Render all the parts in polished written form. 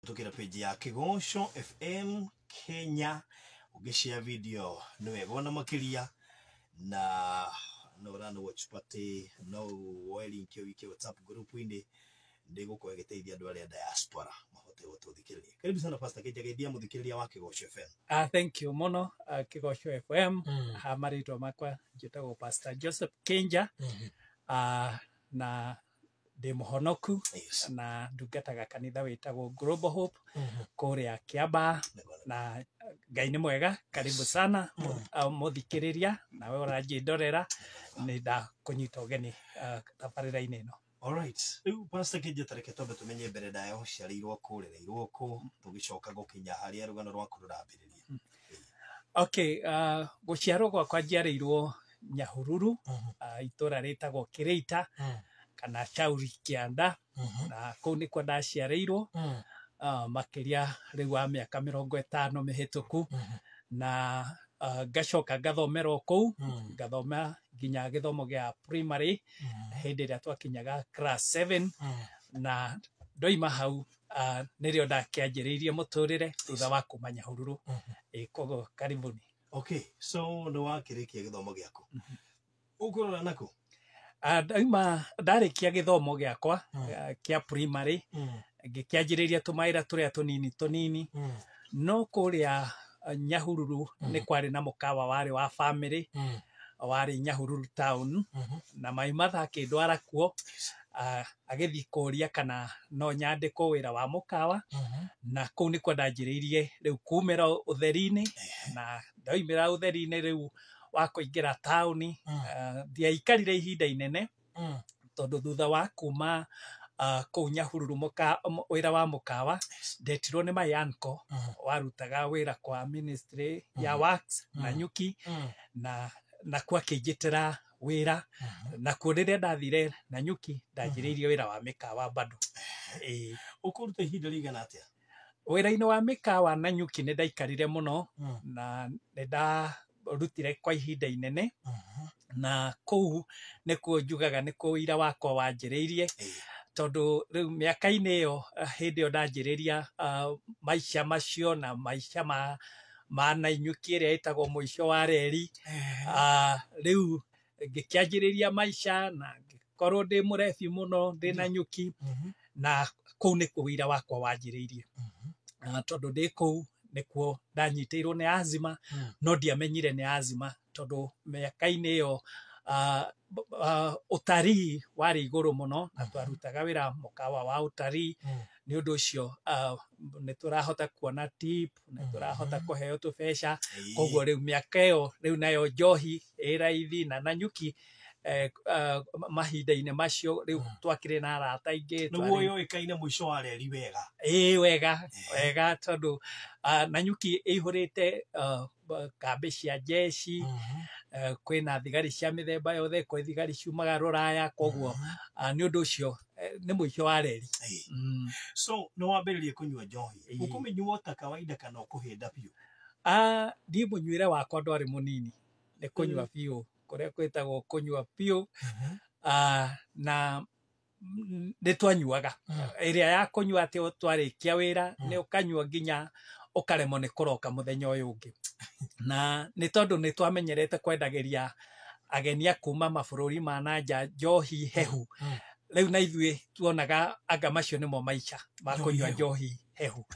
Kũhĩtũkĩra page ya Kĩgoco FM Kenya, ũngĩshare video nĩ wega ona makĩria, na no ũrano watch party, no woe link ĩyo wike WhatsApp group-inĩ, nĩ gũkorwo ĩgĩteithia andũ arĩa diaspora mahote gũtũthikĩrĩria. Karibu sana Pastor Kenja, geithia mũthikĩrĩria wa Kĩgoco FM. Thank you mũno, Kĩgoco FM. Ha marĩtwa makwa njĩtagwo Pastor Joseph Kenja, na ndĩ mũhonoku, na ndungataga kanitha wĩtagwo Global Hope kũrĩa Kĩambaa, na Ngai nĩ mwega. Karibu sana mũthikĩrĩria, nawe ũranjĩndorera, nĩ ndakũnyita ũgeni tabarĩra-inĩ ĩno. Alright. Rĩu Pastor Kenja, tareke twambe tũmenye mbere ndaya ũciarĩirwo kũ, ũrereirwo kũ, tũgĩcoka gũkinya harĩa rũgano rwaku rũrambĩrĩria. Okay, gũciarwo gwakwa njiarĩirwo Nyahururu, itũra rĩtagwo Kĩrĩita kana Shauri Kĩanda, na kũu nĩkuo ndaciarĩirwo, makĩria rĩu wa mĩaka 50 mĩhĩtũku, na ngacoka ngathomera o kũu, ngathoma nginya gĩthomo gĩa primary hĩndĩ ĩrĩa twakinyaga class 7, na ndoima hau, nĩrĩo ndakĩanjĩrĩirie mũtũrĩre thutha wa kuma Nyahururu. Koguo karibuni. Okay, so nĩ wakĩrĩkia gĩthomo gĩaku, ũkũrora nakũ? Ndaima ndarĩkia gĩthomo gĩakwa kĩa primary, ngĩkĩanjĩrĩria tũmawĩra tũrĩa tũnini tũnini, no kũrĩa Nyahururu nĩ kwarĩ na mũkawa warĩ wa family, warĩ Nyahururu town, na my mother akĩndwara kuo, agĩthiĩ kũria kana no nyandĩkwo wĩra wa mũkawa, na kũu nĩkuo ndanjĩrĩirie rĩu kumĩra ũtheri-inĩ. Na ndoimĩra ũtheri-inĩ rĩu wa kũingĩra taũni, ndiaikarire ihinda inene, tondũ thutha wa kuma kũu Nyahururu wĩra wa mũkawa, ndetirwo nĩ my uncle warutaga wĩra kwa ministry ya works na nyuki, na nakuo akĩnjĩtĩra wĩra. Nakuo rĩrĩa ndathire na nyuki, ndanjĩrĩirie wĩra wa mĩkawa bado. Ĩĩ. Ũkũruta ihinda rĩigana atĩa? Wĩra-inĩ wa mĩkawa na nyuki nĩ ndaikarire mũno, na nĩ ndarutire kwa ihinda inene, na kũu nĩkuo njugaga nĩkuo wĩira wakwa wanjĩrĩirie, tondũ rĩu mĩaka-inĩ ĩyo, hĩndĩ ĩyo ndanjĩrĩria maica macio na maica ma Nanyuki ĩrĩa ĩtagwo mũico wa reri, rĩu ngĩkĩanjĩrĩria maica na ngĩkorwo ndĩ mũrebi mũno ndĩ na nyuki, na kũu nĩkuo wĩira wakwa wanjĩrĩirie, tondũ ndĩ kũu nĩkuo ndanyitĩirwo nĩ azima, no ndiamenyire nĩ azima, tondũ mĩaka-inĩ ĩyo ũtarii warĩ igũrũ mũno na twarutaga wĩra mũkawa wa ũtarii. Nĩ ũndũ ũcio, nĩ tũrahota kuona tip, nĩ tũrahota kũheo tũbeca. Koguo rĩu mĩaka ĩyo rĩu nayo njohi ĩ raithi, na Nanyuki, mahinda-inĩ macio rĩu twakĩrĩ na arata aingĩ. Nĩguo yũĩkaine mũico wa reri wega. Ĩĩ, wega wega, tondũ Nanyuki ĩihũrĩte kambĩ cia jeshi, kwĩna thigari cia mĩthemba yothe, kwĩ thigari ciumaga rũraya, koguo nĩ ũndũ ũcio, nĩ mũico wa reri. So nĩ wambĩrĩria kũnyua njohi? Ũkũmĩnyua ta kawaida kana ũkũhĩnda biũ? Niĩ mũnyuĩre wakwa ndwarĩ mũnini, nĩ kũnyua biũ, kũrĩa kwĩtagwo kũnyua biũ, na nĩ twanyuaga ĩrĩa ya kũnyua atĩ twarĩkia wĩra nĩ ũkanyua nginya ũkaremwo nĩ kũroka mũthenya ũyũ ũngĩ, na nĩ tondũ nĩ twamenyerete kwendagĩria ageni a kuma mabũrũri ma na nja njohi hehu. Rĩu na ithuĩ tuonaga anga macio nĩmo maica ma kũnyua njohi hehu,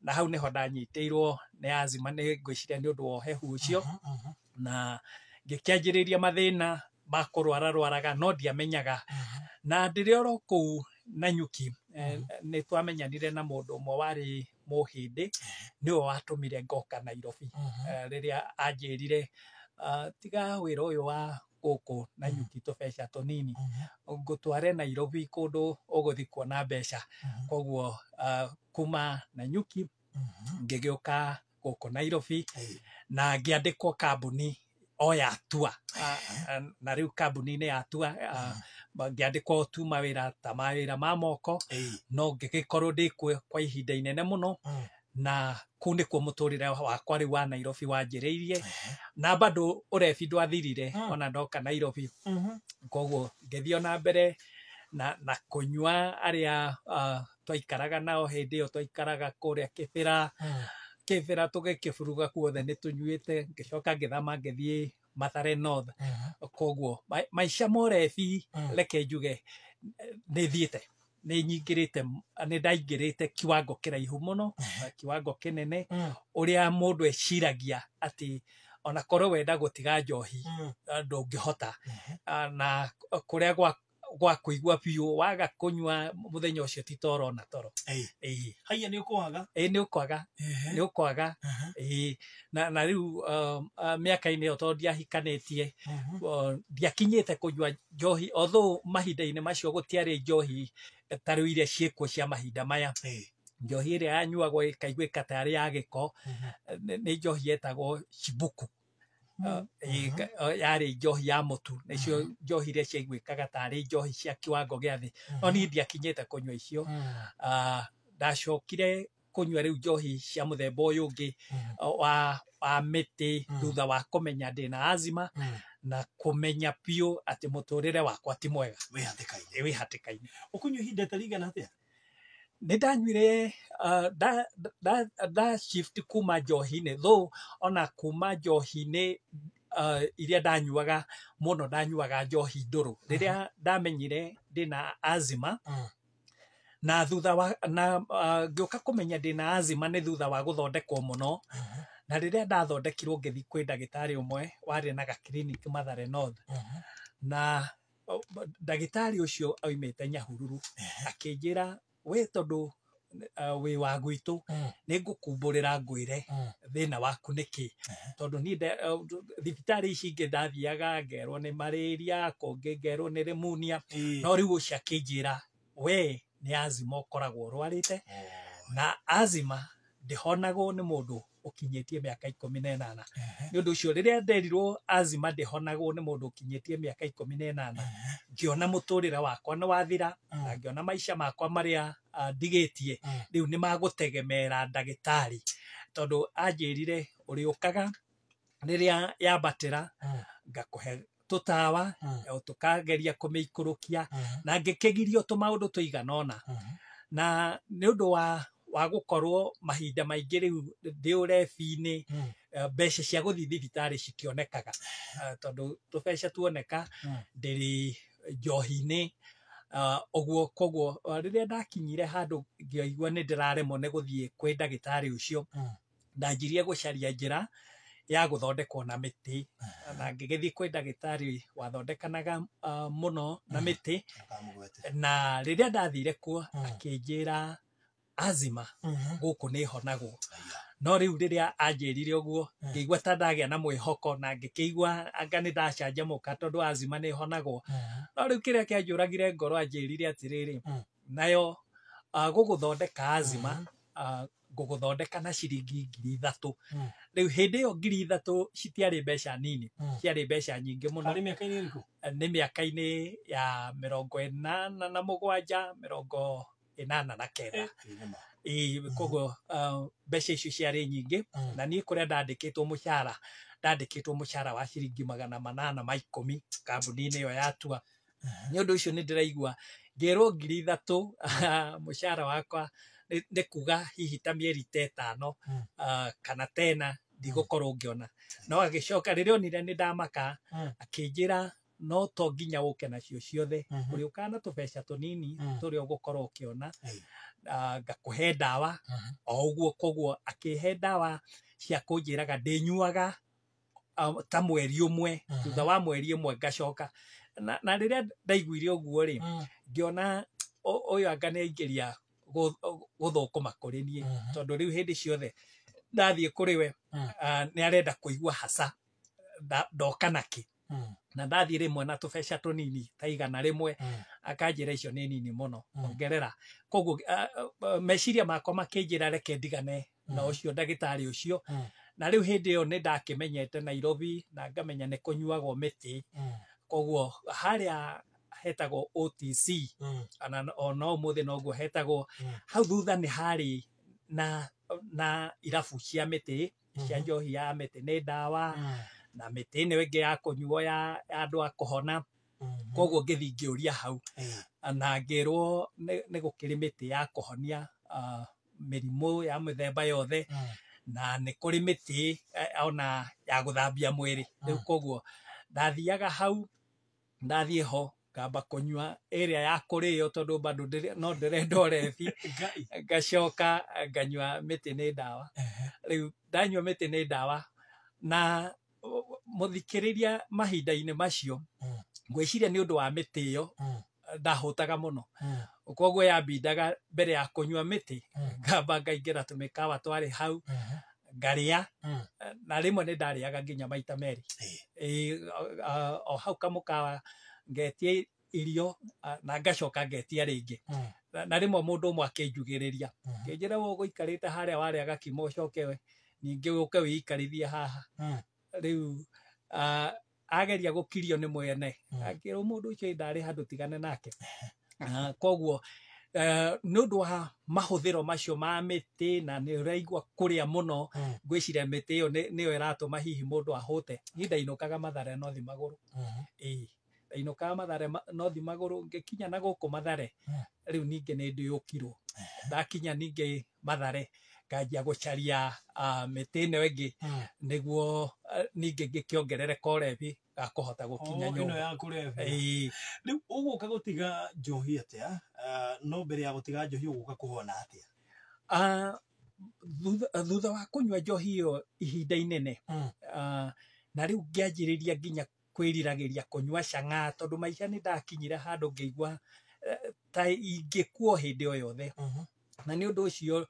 na hau nĩho ndanyitĩirwo nĩ azima, nĩ ngwĩciria nĩ ũndũ wa ũhehu ũcio, na ngĩkĩanjĩrĩria mathĩna ma kũrwara rwaraga, no ndiamenyaga. Na ndĩrĩ oro kũu Nanyuki, nĩ twamenyanire na mũndũ ũmwe warĩ mũhĩndĩ, nĩwe watũmire ngoka Nairobi, rĩrĩa anjĩrire, "Tiga wĩra ũyũ wa gũkũ Nanyuki, tũbeca tũnini, ngũtware Nairobi kũndũ ũgũthiĩ kuona mbeca." Koguo kuma Nanyuki ngĩgĩũka gũkũ Nairobi na ngĩandĩkwo kambuni o ya tua, na rĩu kambuni-inĩ ya tua ngĩandĩkwo tu mawĩra ta mawĩra ma moko, no ngĩgĩkorwo ndĩ kuo kwa ihinda inene mũno, na kũu nĩkuo mũtũrĩre wakwa rĩu wa Nairobi wanjĩrĩirie, na bado ũrebi ndwathirire ona ndoka Nairobi. Koguo ngĩthiĩ ona mbere Na kũnyua arĩa twaikaraga nao hĩndĩ ĩyo, twaikaraga kũrĩa Kĩbĩra. Kĩbĩra tũgĩkĩburuga kuothe nĩ tũnyuĩte. Ngĩcoka ngĩthama ngĩthiĩ Mathare North. Koguo maica ma ũrebi, reke njuge nĩ thiĩte, nĩ nyingĩrĩte, nĩ ndaingĩrĩte kiwango kĩraihu mũno, kiwango kĩnene, ũrĩa mũndũ eciragia atĩ ona korwo wenda gũtiga njohi ndũngĩhota. Na kũrĩa gwa kũigua biũ waga kũnyua mũthenya ũcio ti toro na toro. Ĩĩ. Haiya, nĩ ũkwaga. Ĩĩ, nĩ ũkwaga, nĩ ũkwaga. Ĩĩ, na rĩu mĩaka-inĩ ĩyo, tondũ ndiahikanĩtie, ndiakinyĩte kũnyua njohi, although mahinda-inĩ macio gũtiarĩ njohi ta rĩu iria ciĩkuo cia mahinda maya. Njohi ĩrĩa yanyuagwo ĩkaiguĩka tarĩ ya gĩko nĩ njohi yetagwo chibuku. Yarĩ njohi ya mũtu, nĩcio njohi iria ciaiguĩkaga tarĩ njohi cia kiwango gĩa thĩ, no niĩ ndiakinyĩte kũnyua icio. Ndacokire kũnyua rĩu njohi cia mũthemba ũyũ ũngĩ wa mĩtĩ thutha wa kũmenya ndĩna asthma na kũmenya biũ atĩ mũtũrĩre wakwa ti mwega. Wĩ hatĩka-inĩ. Wĩ hatĩka-inĩ. Ũkũnyua ihinda ta rĩigana atĩa? Nĩ ndanyuire nda shift kuma njohi-inĩ, though ona kuma njohi-inĩ iria ndanyuaga mũno, ndanyuaga njohi ndũrũ. Rĩrĩa ndamenyire ndĩna asthma, na thutha wa na ngĩũka kũmenya ndĩna asthma nĩ thutha wa gũthondekwo mũno. Na rĩrĩa ndathondekirwo, ngĩthiĩ kwĩ ndagĩtarĩ ũmwe warĩ na gaclinic Mathare North, na ndagĩtarĩ ũcio oimĩte Nyahururu. Akĩnjĩra, "We tondũ wĩ wa gwitũ, nĩ ngũkumbũrĩra ngwĩre thĩna waku nĩkĩ, tondũ niĩ thibitarĩ ici ingĩ ndathiaga ngerwo nĩ malaria, kũngĩ ngerwo nĩ pneumonia." No rĩu ũcio akĩnjĩra, "We nĩ asthma ũkoragwo ũrwarĩte, na asthma ndĩhonagwo nĩ mũndũ ũkinyĩtie mĩaka 18." Nĩ ũndũ ũcio, rĩrĩa nderirwo asthma ndĩhonagwo nĩ mũndũ ũkinyĩtie mĩaka 18, ngĩona mũtũrĩre wakwa nĩ wathira, na ngĩona maica makwa marĩa ndigĩtie rĩu nĩ magũtegemera ndagĩtarĩ, tondũ anjĩrire, "Ũrĩũkaga rĩrĩa yambatĩra, ngakũhe tũtawa, tũkageria kũmĩikũrũkia." Na ngĩkĩgirio tũmaũndũ tũigana ũna. Na nĩ ũndũ wa gũkorwo mahinda maingĩ rĩu ndĩ ũrebi-inĩ, mbeca cia gũthiĩ thibitarĩ citionekaga, tondũ tũbeca tuoneka ndĩrĩ njohi-inĩ. Ũguo koguo rĩrĩa ndakinyire handũ ngĩigua nĩ ndĩraremwo nĩ gũthiĩ kwĩ ndagĩtarĩ ũcio, ndanjirie gũcaria njĩra ya gũthondekwo na mĩtĩ, na ngĩgĩthiĩ kwĩ ndagĩtarĩ wathondekanaga mũno na mĩtĩ. Ndũkamũgwete. Na rĩrĩa ndathire kuo, akĩnjĩra asthma gũkũ nĩ ĩhonagwo. No rĩu rĩrĩa anjĩrire ũguo, ngĩigua ta ndagĩa na mwĩhoko, na ngĩkĩigua anga nĩ ndacanjamũka tondũ asthma nĩ ĩhonagwo. No rĩu kĩrĩa kĩanjũragire ngoro, anjĩrire atĩrĩrĩ, "Nayo gũgũthondeka asthma, ngũgũthondeka na ciringi 3,000." Rĩu hĩndĩ ĩyo 3,000 citiarĩ mbeca nini, ciarĩ mbeca nyingĩ mũno. Harĩ mĩaka-inĩ ĩrĩkũ? Nĩ mĩaka-inĩ ya 87, 89. Ĩĩ, nĩ ma. Ĩĩ, koguo mbeca icio ciarĩ nyingĩ. Na niĩ kũrĩa ndandĩkĩtwo mũcara, ndandĩkĩtwo mũcara wa ciringi 810 kambuni-inĩ ĩyo ya Tua. Nĩ ũndũ ũcio nĩ ndĩraigua ngĩrwo 3,000 mũcara wakwa nĩ kuga hihi ta mĩeri ta 5 kana 10 ndigũkorwo ngĩona. No agĩcoka rĩrĩa onire nĩ ndamaka, akĩnjĩra, "No to nginya ũke nacio ciothe, ũrĩũkaga na tũbeca tũnini tũrĩa ũgũkorwo ũkĩona, ngakũhe ndawa o ũguo." Koguo akĩhe ndawa cia kũnjĩraga ndĩnyuaga ta mweri ũmwe, thutha wa mweri ũmwe ngacoka. Na rĩrĩa ndaiguire ũguo rĩ, ngĩona ũyũ anga nĩ aingĩria gũthũkũma kũrĩ niĩ, tondũ rĩu hĩndĩ ciothe ndathiĩ kũrĩ we, nĩ arenda kũigua haca ndoka nakĩ. Na ndathiĩ rĩmwe na tũbeca tũnini ta 100, akanjĩra icio nĩ nini mũno, ongerera. Koguo meciria makwa makĩnjĩra reke ndigane na ũcio ndagĩtarĩ ũcio. Na rĩu hĩndĩ ĩyo nĩ ndakĩmenyete Nairobi na ngamenya nĩ kũnyuagwo mĩtĩ. Koguo harĩa hetagwo OTC, ona ona ũmũthĩ noguo hetagwo, hau thutha nĩ harĩ na irabu cia mĩtĩ, cia njohi ya mĩtĩ nĩ ndawa, na mĩtĩ ĩno ĩngĩ ya kũnyuo ya andũ a kũhona. Koguo ngĩthiĩ ngĩũria hau na ngĩrwo nĩ gũkĩrĩ mĩtĩ ya kũhonia mĩrimũ ya mĩthemba yothe, na nĩ kũrĩ mĩtĩ ona ya gũthambia mwĩrĩ. Rĩu koguo ndathiaga hau, ndathiĩ ho ngamba kũnyua ĩrĩa ya kũrĩo tondũ bado no ndĩrenda ũrebi, ngacoka nganyua mĩtĩ nĩ ndawa. Rĩu ndanyua mĩtĩ nĩ ndawa na mũthikĩrĩria mahinda-inĩ macio ngwĩciria nĩ ũndũ wa mĩtĩ ĩyo ndahũtaga mũno, koguo yambindaga mbere ya kũnyua mĩtĩ ngamba ngaingĩra tũmĩkawa twarĩ hau ngarĩa, na rĩmwe nĩ ndarĩaga nginya maita merĩ. O hau kamũkawa ngetia irio na ngacoka ngetia rĩngĩ, na rĩmwe mũndũ ũmwe akĩnjugĩrĩria kĩnjĩra we ũgũikarĩte harĩa warĩaga kima ũcoke ningĩ ũke wĩikarithie haha. Rĩu ageria gũkirio nĩ mwene akĩrwo mũndũ ũcio ndarĩ handũ tigane nake. Koguo nĩ ũndũ wa mahũthĩro macio ma mĩtĩ na nĩ ũraigua kũrĩa mũno, ngwĩciria mĩtĩ ĩyo nĩyo ĩratũma hihi mũndũ ahũte. Niĩ ndainũkaga Mathare nothi magũrũ, ĩĩ ndainũkaga Mathare nothi magũrũ, ngĩkinya na gũkũ Mathare rĩu ningĩ nĩ ndĩũkirwo. Ndakinya ningĩ Mathare nganjia gũcaria mĩtĩ ĩno ĩngĩ nĩguo ningĩ ngĩkĩongerereka ũrebi gakũhota gũkinya nyũmba ĩno ya kũrebia. Rĩu ũgũka gũtiga njohi atĩa? No mbere ya gũtiga njohi ũgũka kũhona atĩa? Thutha wa kũnyua njohi ĩyo ihinda inene, na rĩu ngĩanjĩrĩria nginya kwĩriragĩria kũnyua chang'aa tondũ maica nĩ ndakinyire handũ ngĩigua ta ingĩkuo hĩndĩ o yothe. Na nĩ ũndũ ũcio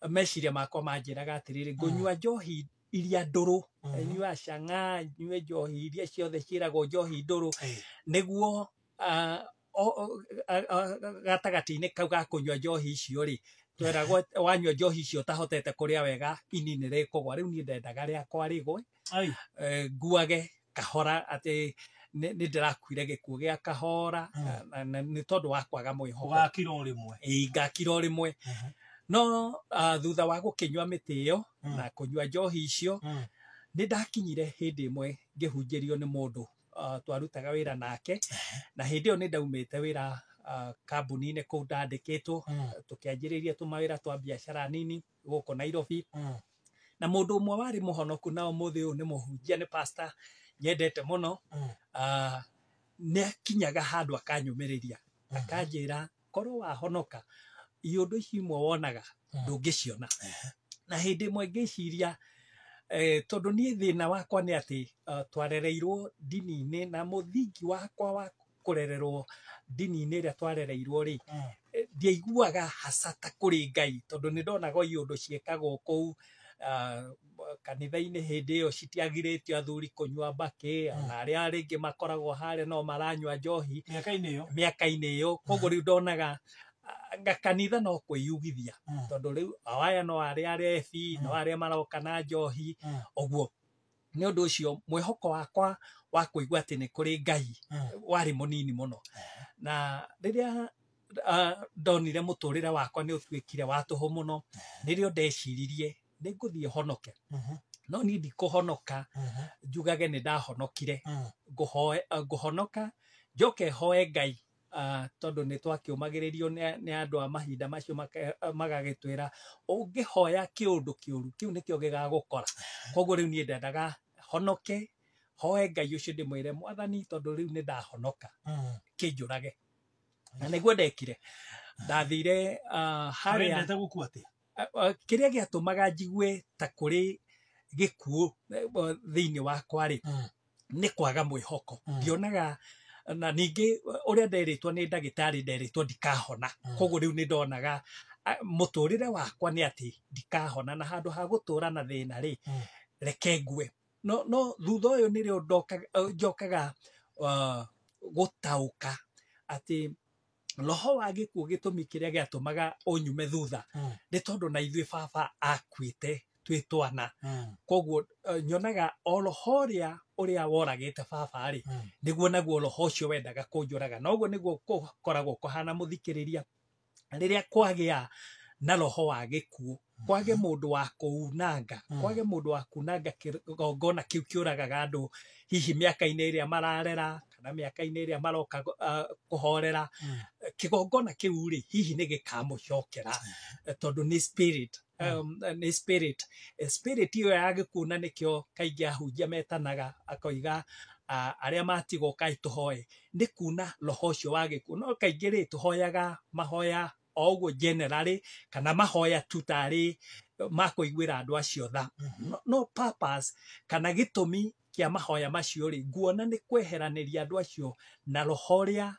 meciria makwa manjĩraga atĩrĩrĩ, ngũnyua njohi iria ndũrũ, nyua chang'aa, nyue njohi iria ciothe ciĩragwo njohi ndũrũ, nĩguo gatagatĩ-inĩ kau ga kũnyua njohi icio rĩ, tweragwo wanyua njohi icio ũtahotete kũrĩa wega ini nĩ rĩkũgwa. Rĩu niĩ ndendaga rĩakwa rĩgwe, nguage kahora atĩ nĩ ndĩrakuire gĩkuũ gĩa kahora, nĩ tondũ wa kwaga mwĩhoko. Ũgakira o rĩmwe. Ĩĩ ngakira o rĩmwe. No thutha wa gũkĩnyua mĩtĩ ĩyo na kũnyua njohi icio, nĩ ndakinyire hĩndĩ ĩmwe ngĩhunjĩrio nĩ mũndũ twarutaga wĩra nake, na hĩndĩ ĩyo nĩ ndaumĩte wĩra kambuni-inĩ kũu ndandĩkĩtwo, tũkĩanjĩrĩria tũmawĩra twa biacara nini gũkũ Nairobi. Na mũndũ ũmwe warĩ mũhonoku na ũmũthĩ ũyũ nĩ mũhunjia, nĩ pastor nyendete mũno, nĩ akinyaga handũ akanyũmĩrĩria akanjĩra korwo wahonoka iũndũ ici imwe wonaga ndũngĩciona. Na hĩndĩ ĩmwe ngĩciria tondũ niĩ thĩna wakwa nĩ atĩ twarereirwo ndini-inĩ, na mũthingi wakwa wa kũrererwo ndini-inĩ ĩrĩa twarereirwo rĩ, ndiaiguaga haca ta kũrĩ Ngai tondũ nĩ ndonaga iũndũ ciĩkagwo kũu kanitha-inĩ hĩndĩ ĩyo citiagirĩtio athuri kũnyua mbakĩ, ona arĩa rĩngĩ makoragwo harĩa no maranyua njohi mĩaka-inĩ ĩyo. Koguo rĩu ndonaga kanitha no kwĩyugithia tondũ rĩu aya no arĩa arebi, no arĩa maroka na njohi ũguo. Nĩ ũndũ ũcio mwĩhoko wakwa wa kũigua atĩ nĩ kũrĩ Ngai warĩ mũnini mũno. Na rĩrĩa ndonire mũtũrĩre wakwa nĩ ũtuĩkire wa tũhũ mũno, nĩrĩo ndeciririe nĩ ngũthiĩ honoke. No niĩ ndikũhonoka njugage nĩ ndahonokire, ngũhonoka njoke hoe Ngai, tondũ nĩ twakĩũmagĩrĩrio nĩ andũ a mahinda macio magagĩtwĩra ũngĩhoya kĩũndũ kĩũru kĩu nĩkĩo gĩgagũkora. Koguo rĩu niĩ ndendaga honoke, hoe Ngai ũcio ndĩmwĩre Mwathani tondũ rĩu nĩ ndahonoka kĩnjũrage. Na nĩguo ndekire, ndathire harĩa. Wendete gũkua atĩa? Kĩrĩa gĩatũmaga njigue ta kũrĩ gĩkuũ thĩinĩ wakwa rĩ, nĩ kwaga mwĩhoko. Ndionaga, na ningĩ ũrĩa nderĩtwo nĩ ndagĩtarĩ, nderĩtwo ndikahona. Koguo rĩu nĩ ndonaga mũtũrĩre wakwa nĩ atĩ ndikahona, na handũ ha gũtũra na thĩna rĩ, reke ngue. No thutha ũyũ nĩrĩo njokaga gũtaũka atĩ roho wa gĩkuũ gĩtũmi kĩrĩa gĩatũmaga ũnyume thutha nĩ tondũ na ithuĩ baba akuĩte twĩ twana. Koguo nyonaga o roho ũrĩa woragĩte baba rĩ, nĩguo naguo roho ũcio wendaga kũnjũraga. Na ũguo nĩguo gũkoragwo kũhana mũthikĩrĩria rĩrĩa kwagĩa na roho wa gĩkuũ, kwage mũndũ wa kũunanga, kwage mũndũ wa kunanga kĩgongona kĩu kĩũragaga andũ hihi mĩaka-inĩ ĩrĩa mararera, kana mĩaka-inĩ ĩrĩa maroka kũhorera, kĩgongona kĩu rĩ hihi nĩ gĩkamũcokera, tondũ nĩ spirit, nĩ spirit. Spirit ĩyo ya gĩkuũ, na nĩkĩo kaingĩ ahunjia metanaga akoiga arĩa matigwo kaĩ tũhoe, nĩ kuna roho ũcio wa gĩkuũ. No kaingĩ rĩ tũhoyaga mahoya o ũguo generally, kana mahoya tu tarĩ ma kũiguĩra andũ acio tha. No purpose kana gĩtũmi kĩa mahoya macio rĩ, nguona nĩ kweheranĩria andũ acio na roho ũrĩa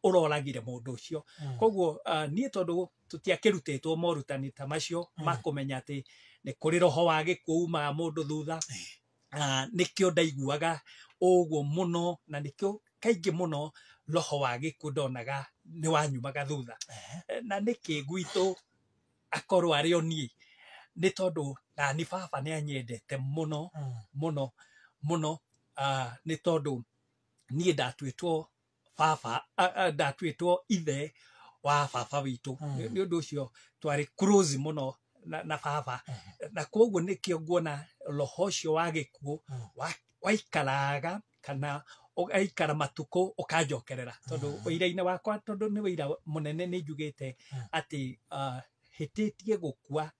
ũroragire mũndũ ũcio. Koguo niĩ tondũ tũtiakĩrutĩtwo morutani ta macio ma kũmenya atĩ nĩ kũrĩ roho wa gĩkuũ umaga mũndũ thutha, nĩkĩo ndaiguaga ũguo mũno, na nĩkĩo kaingĩ mũno roho wa gĩkuũ ndonaga nĩ wanyumaga thutha. Na nĩkĩ gwitũ akorwo arĩ o niĩ, nĩ tondũ nani baba nĩ anyendete mũno mũno mũno, nĩ tondũ niĩ ndatuĩtwo baba, ndatuĩtwo ithe wa baba witũ. Nĩ ũndũ ũcio twarĩ close mũno na baba, na koguo nĩkĩo nguona roho ũcio wa gĩkuũ waikaraga kana ũgaikara matukũ ũkanjokerera, tondũ ũira-inĩ wakwa, tondũ nĩ ũira mũnene, nĩ njugĩte atĩ hĩtĩtie gũkua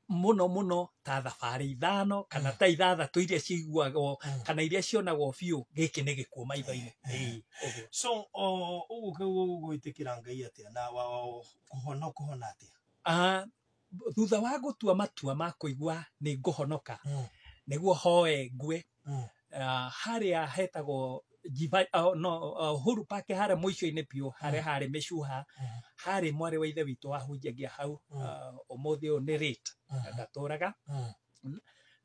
mũno mũno ta thabarĩ 5 kana ta 6 iria ciguagwo kana iria cionagwo biũ, gĩkĩ nĩ gĩkuũ maitho-inĩ. Ĩĩ, ũguo. So ũguo gwĩtĩkĩra Ngai atĩa na kũhona kũhona atĩa? Thutha wa gũtua matua ma kũigua nĩ ngũhonoka nĩguo hoe ngue, harĩa hetagwo Jiva, no, Uhuru Park, harĩa mũico-inĩ biũ harĩa harĩ mĩcuha, harĩ mwarĩ wa ithe witũ wahunjagia hau, ũmũthĩ ũyũ nĩ late, ndatũraga,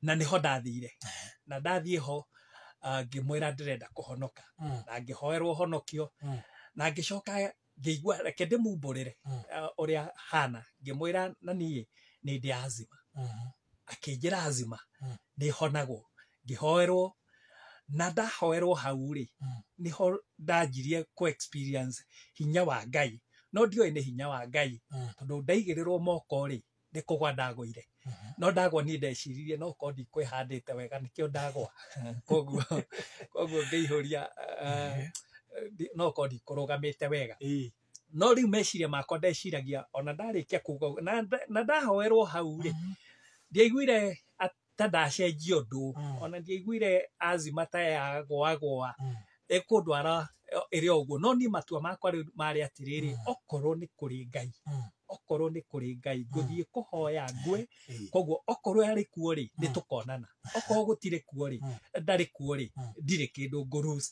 na nĩho ndathire, na ndathiĩ ho ngĩmwĩra ndĩrenda kũhonoka, na ngĩhoerwo honokio, na ngĩcoka ngĩigua reke ndĩmumbũrĩre ũrĩa hana. Ngĩmwĩra na niĩ nĩ ndĩ azima. Akĩnjĩra azima nĩ honagwo. Ngĩhoerwo, na ndahoerwo hau rĩ, nĩho ndanjirie kũ experience hinya wa Ngai, no ndioĩ nĩ hinya wa Ngai, tondũ ndaigĩrĩrwo moko rĩ, nĩ kũgwa ndagũire. No ndagwa niĩ ndeciririe no korwo ndikwĩhandĩte wega nĩkĩo ndagwa, koguo ngĩihũria, no korwo ndikũrũgamĩte wega. No rĩu meciria makwa ndeciragia ona ndarĩkia kuga na ndahoerwo hau rĩ, ndiaiguire ta ndacenjia ũndũ, ona ndiaiguire azima ta yagũagũa ĩkũndwara ĩrĩ o ũguo. No niĩ matua makwa rĩu marĩ atĩrĩrĩ, okorwo nĩ kũrĩ Ngai, okorwo nĩ kũrĩ Ngai, ngũthiĩ kũhoya ngue. Koguo okorwo arĩ kuo rĩ, nĩ tũkonana, okorwo gũtirĩ kuo rĩ, ndarĩ kuo rĩ, ndirĩ kĩndũ ngũruca.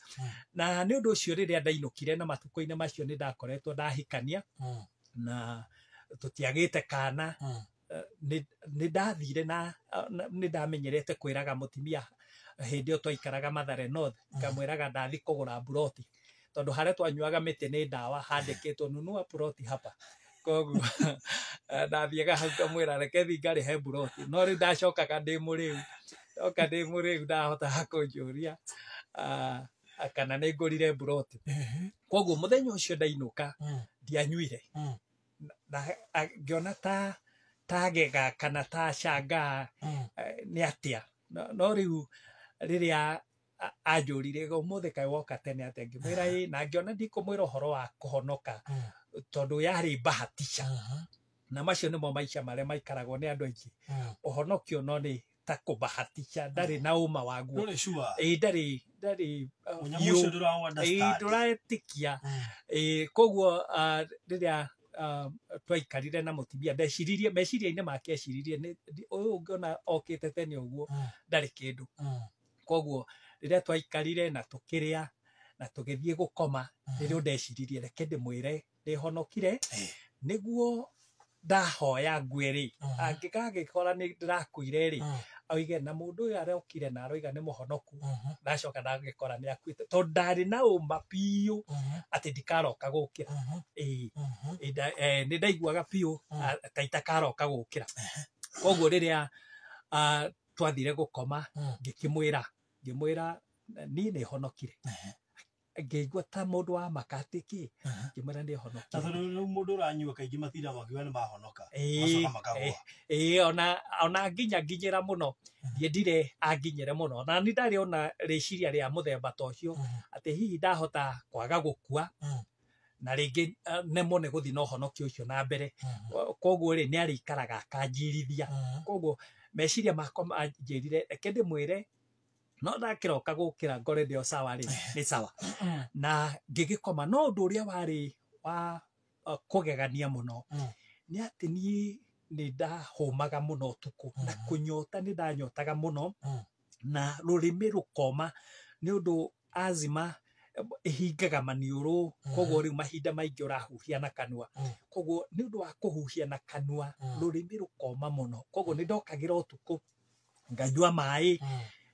Na nĩ ũndũ ũcio rĩrĩa ndainũkire na matukũ-inĩ macio nĩ ndakoretwo ndahikania na tũtiagĩte kana, nĩ ndathire na nĩ ndamenyerete kwĩraga mũtumia hĩndĩ ĩyo twaikaraga Mathare North, ngamwĩraga ndathi kũgũra mburoti, tondũ harĩa twanyuaga mĩtĩ nĩ ndawa handĩkĩtwo nunua ploti hapa. Koguo ndathiaga hau ngamwĩra reke thiĩ ngarĩhe mburoti. No rĩu ndacokaga ndĩ mũrĩu, ndoka ndĩ mũrĩu ndahotaga kũnjũria kana nĩ ngũrire mburoti. Koguo mũthenya ũcio ndainũka ndianyuire, na ngĩona ta gega kana ta cangaa nĩ atĩa. No rĩu rĩrĩa anjũrire ũmũthĩ kaĩ woka tene atĩa, ngĩmwĩra ĩ, na ngĩona ndikũmwĩra ũhoro wa kũhonoka tondũ yarĩ bahatisha, na macio nĩmo maica marĩa maikaragwo nĩ andũ aingĩ, ũhonokio no nĩ ta kũbahatisha, ndarĩ na ũma waguo. Ndũrĩ sure. Ĩ, ndarĩ Mũnyamũ biũ. ũcio ndũra Ĩ, understand. ndũretĩkia. Ĩ, koguo rĩrĩa twaikarire na mũtumia, ndeciririe meciria-inĩ make eciririe ũyũ ũngĩona okĩte tene ũguo ndarĩ kĩndũ. Koguo rĩrĩa twaikarire na tũkĩrĩa na tũgĩthiĩ gũkoma, rĩrĩa ndeciririe reke ndĩmwĩre ndĩhonokire, nĩguo ndahoya ngue rĩ, angĩgagĩkora nĩ ndĩrakuire rĩ, oige na mũndũ ũyũ arokire na aroiga nĩ mũhonoku, ndacoka ndagĩkora nĩ akuĩte, tondũ ndarĩ na ũma biũ atĩ ndikaroka gũkĩra. Ĩĩ, nĩ ndaiguaga biũ ta itakaroka gũkĩra. Koguo rĩrĩa twathire gũkoma, ngĩkĩmwĩra, ngĩmwĩra niĩ nĩ honokire. Ngĩigua ta mũndũ wa maka atĩ kĩ, ngĩmwĩra nĩ Na honokire. tondũ rĩu mũndũ ũranyua kaingĩ matinda makiuga nĩ mahonoka, Ĩĩ, macoka makagũa. Ĩĩ, ona nginya nginyĩra mũno, ndiendire anginyĩre mũno, na nĩ ndarĩ ona rĩciria rĩa mũthemba ta ũcio, atĩ hihi ndahota kwaga gũkua, na rĩngĩ nemwo nĩ gũthiĩ na ũhonokio ũcio na mbere. Koguo rĩ, nĩ arĩikaraga akanjirithia. Koguo meciria makwa manjĩrire reke ndĩmwĩre, no ndakĩroka gũkĩra ngore ndĩ o sawa rĩ, nĩ sawa. Na ngĩgĩkoma. No ũndũ ũrĩa warĩ wa kũgegania mũno nĩ atĩ niĩ nĩ ndahũmaga mũno ũtukũ, na kũnyota nĩ ndanyotaga mũno, na rũrĩmĩ rũkoma nĩ ũndũ azima ĩhingaga maniũrũ, koguo rĩu mahinda maingĩ ũrahuhia na kanua. Koguo nĩ ũndũ wa kũhuhia na kanua, rũrĩmĩ rũkoma mũno. Koguo nĩ ndokagĩra ũtukũ nganyua maĩ,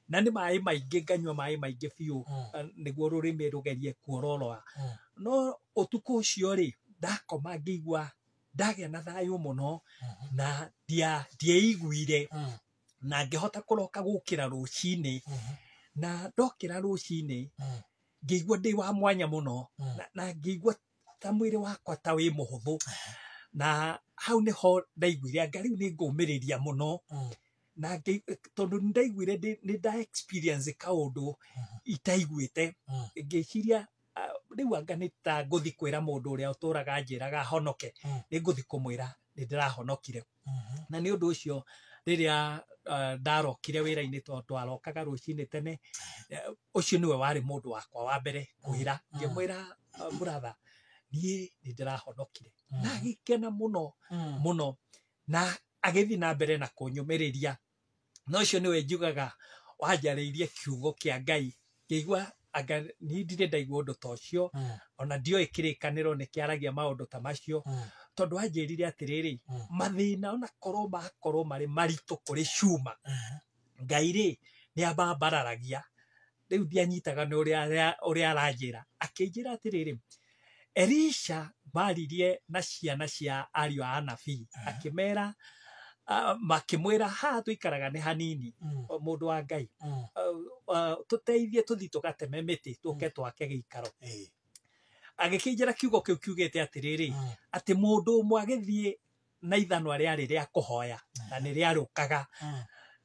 na nĩ maĩ maingĩ, nganyua maĩ maingĩ biũ, nĩguo rũrĩmĩ rũgerie kuororoa. No ũtukũ ũcio rĩ, ndakoma ngĩigua ndagĩa na thayũ mũno, na ndieiguire, na ngĩhota kũroka gũkĩra rũcinĩ. Na ndokĩra rũcinĩ ngĩigua ndĩ wa mwanya mũno, na ngĩigua ta mwĩrĩ wakwa ta wĩ mũhũthũ. Na hau nĩho ndaiguire anga rĩu nĩ ngũmĩrĩria mũno, na tondũ nĩ ndaiguire nĩ nda experience kaũndũ itaiguĩte. Ngĩciria rĩu anga nĩ ta ngũthiĩ kwĩra mũndũ ũrĩa ũtũraga anjĩraga honoke, nĩ ngũthiĩ kũmwĩra nĩ ndĩrahonokire. Na nĩ ũndũ ũcio rĩrĩa ndarokire wĩra-inĩ, tondũ twarokaga rũcinĩ tene, ũcio nĩwe warĩ mũndũ wakwa wa mbere kwĩra. Ngĩmwĩra, brother, niĩ nĩ ndĩrahonokire. Na agĩkena mũno mũno, na agĩthiĩ na mbere na kũnyũmĩrĩria. Na ũcio nĩwe njugaga wanjarĩirie kiugo kĩa Ngai, ngĩigua anga niĩ ndirĩ ndaigua ũndũ ta ũcio, ona ndioĩ kĩrĩkanĩro nĩ kĩaragia maũndũ ta macio, tondũ anjĩrire atĩrĩrĩ, mathĩna ona korwo makorwo marĩ maritũ kũrĩ cuma, Ngai rĩ nĩ amambararagia. Rĩu ndianyitaga nĩ ũrĩa aranjĩra. Akĩnjĩra atĩrĩrĩ, Elisha maririe na ciana cia ariũ a anabii, akĩmera, makĩmwĩra haha tũikaraga nĩ hanini, mũndũ wa Ngai, tũteithie tũthiĩ tũgateme mĩtĩ tũke twake gĩikaro. Agĩkĩnjĩra kiugo kĩu kiugĩte atĩrĩrĩ, atĩ mũndũ ũmwe agĩthiĩ na ithanwa rĩarĩ rĩa kũhoya, na nĩ rĩarũkaga.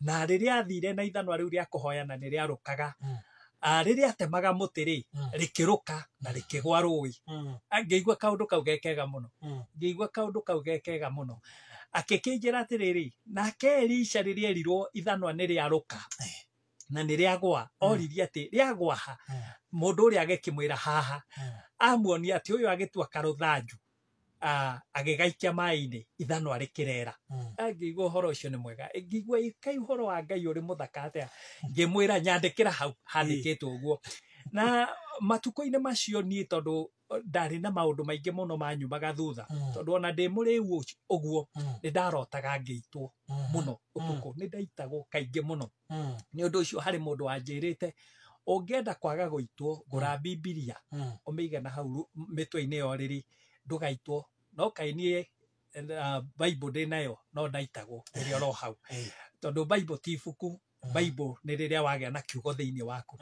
Na rĩrĩa athire na ithanwa rĩu rĩa kũhoya na nĩ rĩarũkaga, rĩrĩa atemaga mũtĩ rĩ, rĩkĩrũka na rĩkĩgwa rũĩ. Ngĩigua kaũndũ kau ge kega mũno. Ngĩigua kaũndũ kau ge kega mũno. Akĩkĩnjĩra atĩrĩrĩ, nake Elisha rĩrĩa erirwo ithanwa nĩ rĩarũka na nĩ rĩagwa, oririe atĩ rĩagwa ha? Mũndũ ũrĩa agĩkĩmwĩra haha. Amuonia atĩ ũyũ agĩtua karũthanju, agĩgaikia maĩ-inĩ, ithanwa rĩkĩrera. Ngĩigua ũhoro ũcio nĩ mwega. Ngĩigua kaĩ ũhoro wa Ngai ũrĩ mũthaka atĩa. Ngĩmwĩra nyandĩkĩra hau handĩkĩtwo ũguo. Na matukũ-inĩ macio niĩ tondũ ndarĩ na maũndũ maingĩ mũno manyumaga thutha, tondũ ona ndĩ mũrĩu ũguo nĩ ndarotaga ngĩitwo mũno ũtukũ, nĩ ndaitagwo kaingĩ mũno. Nĩ ũndũ ũcio harĩ mũndũ wanjĩrĩte, ũngĩenda kwaga gũitwo, gũra Bibilia ũmĩige na hau mĩtwe-inĩ ya ũrĩrĩ, ndũgaitwo. No kaĩ niĩ Bible ndĩ nayo, no ndaitagwo rĩrĩa oro hau, tondũ Bible ti ibuku, Bible nĩ rĩrĩa wagĩa na kiugo thĩinĩ waku.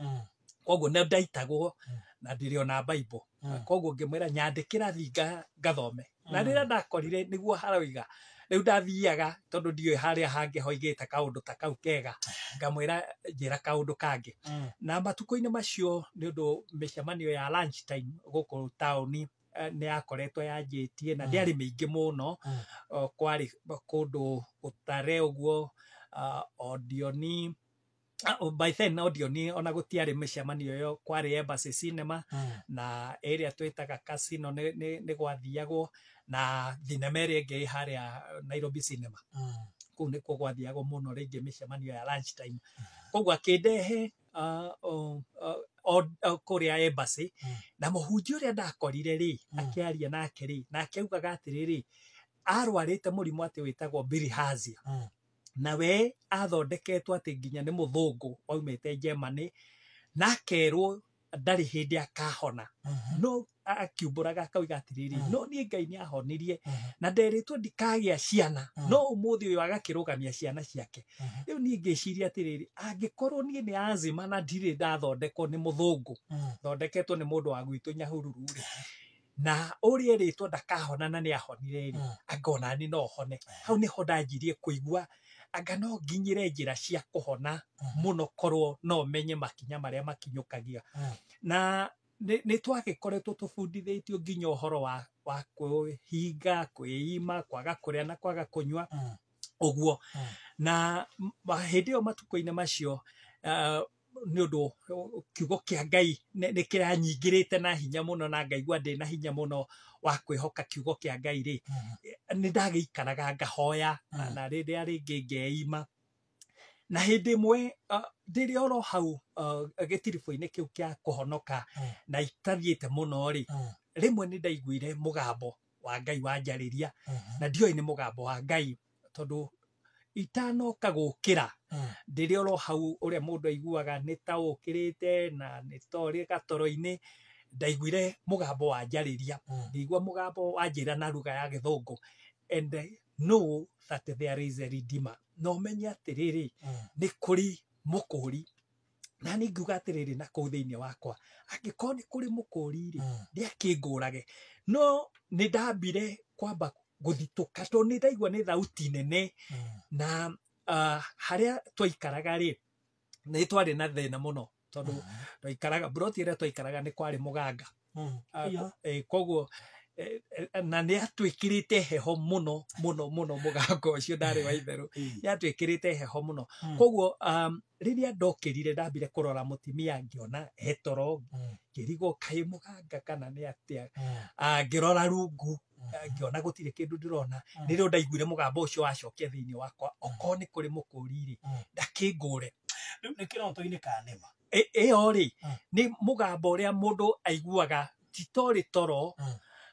Koguo nĩ ndaitagwo na ndĩrĩ ona Bible. Koguo ngĩmwĩra nyandĩkĩra thiĩ ngathome. Na rĩrĩa ndakorire nĩguo haroiga, rĩu ndathiaga tondũ ndiũĩ harĩa hangĩ hoigĩte kaũndũ ta kau kega, ngamwĩra njĩra kaũndũ kangĩ. Na matukũ-inĩ macio nĩ ũndũ mĩcemanio ya lunch time gũkũ taũni nĩ yakoretwo yanjĩtie, na ndĩarĩ mĩingĩ mũno. Kwarĩ kũndũ gũtare ũguo, Odioni. By then Odioni ona gũtiarĩ mĩcemanio ĩyo, kwarĩ Embassy Cinema na ĩrĩa twĩtaga Casino nĩ gwathiagwo, na thinema ĩrĩa ĩngĩ ĩ harĩa Nairobi Cinema. Kũu nĩkuo gwathiagwo mũno rĩngĩ mĩcemanio ya lunch time. Koguo akĩndehe kũrĩa Embassy, na mũhunjia ũrĩa ndakorire rĩ, akĩaria nake rĩ, nake augaga atĩrĩrĩ, arwarĩte mũrimũ atĩ wĩtagwo bilharzia. Na we athondeketwo atĩ nginya nĩ mũthũngũ waumĩte Germany, na akerwo ndarĩ hĩndĩ akahona. No akiumbũraga akauga atĩrĩrĩ, no niĩ Ngai nĩ ahonirie na nderĩtwo ndikagĩa ciana, no ũmũthĩ ũyũ agakĩrũgamia ciana ciake. Rĩu niĩ ngĩciria atĩrĩrĩ, angĩkorwo niĩ nĩ azima na ndirĩ ndathondekwo nĩ mũthũngũ, thondeketwo nĩ mũndũ wa gwitũ Nyahururu rĩ, na ũrĩa erĩtwo ndakahona na nĩ ahonire rĩ, anga onani no hone. Hau nĩho ndanjirie kũigua anga no nginyĩre njĩra cia kũhona mũno korwo no menye makinya marĩa makinyũkagia. Na nĩ twagĩkoretwo tũbundithĩtio nginya ũhoro wa kwĩhinga, kwĩima, kwaga kũrĩa na kwaga kũnyua ũguo. Na hĩndĩ ĩyo matukũ-inĩ macio nĩ ũndũ kiugo kĩa Ngai nĩ kĩranyingĩrĩte na hinya mũno na ngaigua ndĩ na hinya mũno wa kwĩhoka kiugo kĩa Ngai rĩ, nĩ ndagĩikaraga ngahoya na rĩrĩa rĩngĩ ngeima. Na hĩndĩ ĩmwe ndĩrĩ oro hau gĩtiribũ-inĩ kĩu kĩa kũhonoka na itathiĩte mũno rĩ, rĩmwe nĩ ndaiguire mũgambo wa Ngai wanjarĩria, na ndioĩ nĩ mũgambo wa Ngai tondũ itanoka gũkĩra ndĩrĩ oro hau ũrĩa mũndũ aiguaga nĩ ta ũkĩrĩte na nĩ ta ũrĩ gatoro-inĩ, ndaiguire mũgambo wanjarĩria, ngĩigua mũgambo wanjĩra na lugha ya gĩthũngũ, and know that there is a redeemer, na ũmenye atĩrĩrĩ nĩ kũrĩ mũkũri. Na niĩ ngiuga atĩrĩrĩ na kũu thĩinĩ wakwa, angĩkorwo nĩ kũrĩ mũkũri rĩ, nĩ akĩngũrage. No nĩ ndambire kwamba gũthitũka tondũ nĩ ndaigua nĩ thauti nene, na harĩa twaikaraga rĩ, nĩ twarĩ na thĩna mũno tondũ twaikaraga mburoti ĩrĩa twaikaraga nĩ kwarĩ mũganga. Koguo na nĩ atwĩkĩrĩte heho mũno mũno mũno, mũganga ũcio ndarĩ wa itherũ, nĩ atwĩkĩrĩte heho mũno. Koguo rĩrĩa ndokĩrire ndambire kũrora mũtumia ngĩona he toro, ngĩrigwo kaĩ mũganga kana nĩ atĩa. Ngĩrora rungu ngĩona gũtirĩ kĩndũ ndĩrona. Nĩrĩo ndaiguire mũgambo ũcio wacokia thĩinĩ wakwa, okorwo nĩ kũrĩ mũkũri rĩ, ndakĩngũre. Rĩu nĩ kĩroto-inĩ kana nĩma? Ĩyo rĩ nĩ mũgambo ũrĩa mũndũ aiguaga ti torĩ toro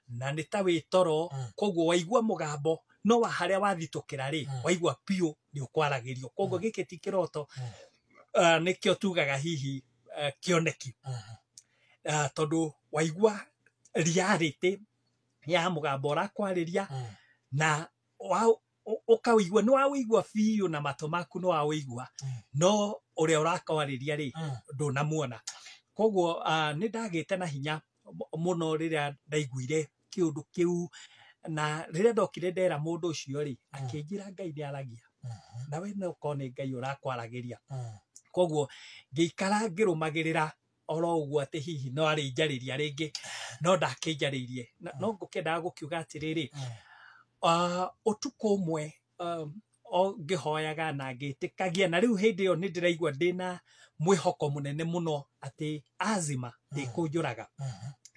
na nĩ ta wĩ toro, koguo waigua mũgambo no wa harĩa wathitũkĩra rĩ, waigua biũ nĩ ũkwaragĩrio. Koguo gĩkĩ ti kĩroto, nĩkĩo tugaga hihi kĩoneki, tondũ waigua reality ya mũgambo ũrakwarĩria na ũkawĩigua, nĩ wawĩigua biũ na matũ maku nĩ wawĩigua, no ũrĩa ũrakwarĩria rĩ ndũnamuona. Koguo nĩ ndagĩte na hinya mũno rĩrĩa ndaiguire kĩũndũ kĩu, na rĩrĩa ndokire ndera mũndũ ũcio rĩ, akĩnjĩra Ngai nĩ aragia na we no korwo nĩ Ngai ũrakwaragĩria. Koguo ngĩikara ngĩrũmagĩrĩra oro ũguo atĩ hihi no arĩnjarĩria rĩngĩ, no ndakĩnjarĩirie. No ngũkĩendaga gũkiuga atĩrĩrĩ, ũtukũ ũmwe o ngĩhoyaga na ngĩtĩkagia, na rĩu hĩndĩ ĩyo nĩ ndĩraigua ndĩna mwĩhoko mũnene mũno atĩ azima ndĩkũnjũraga,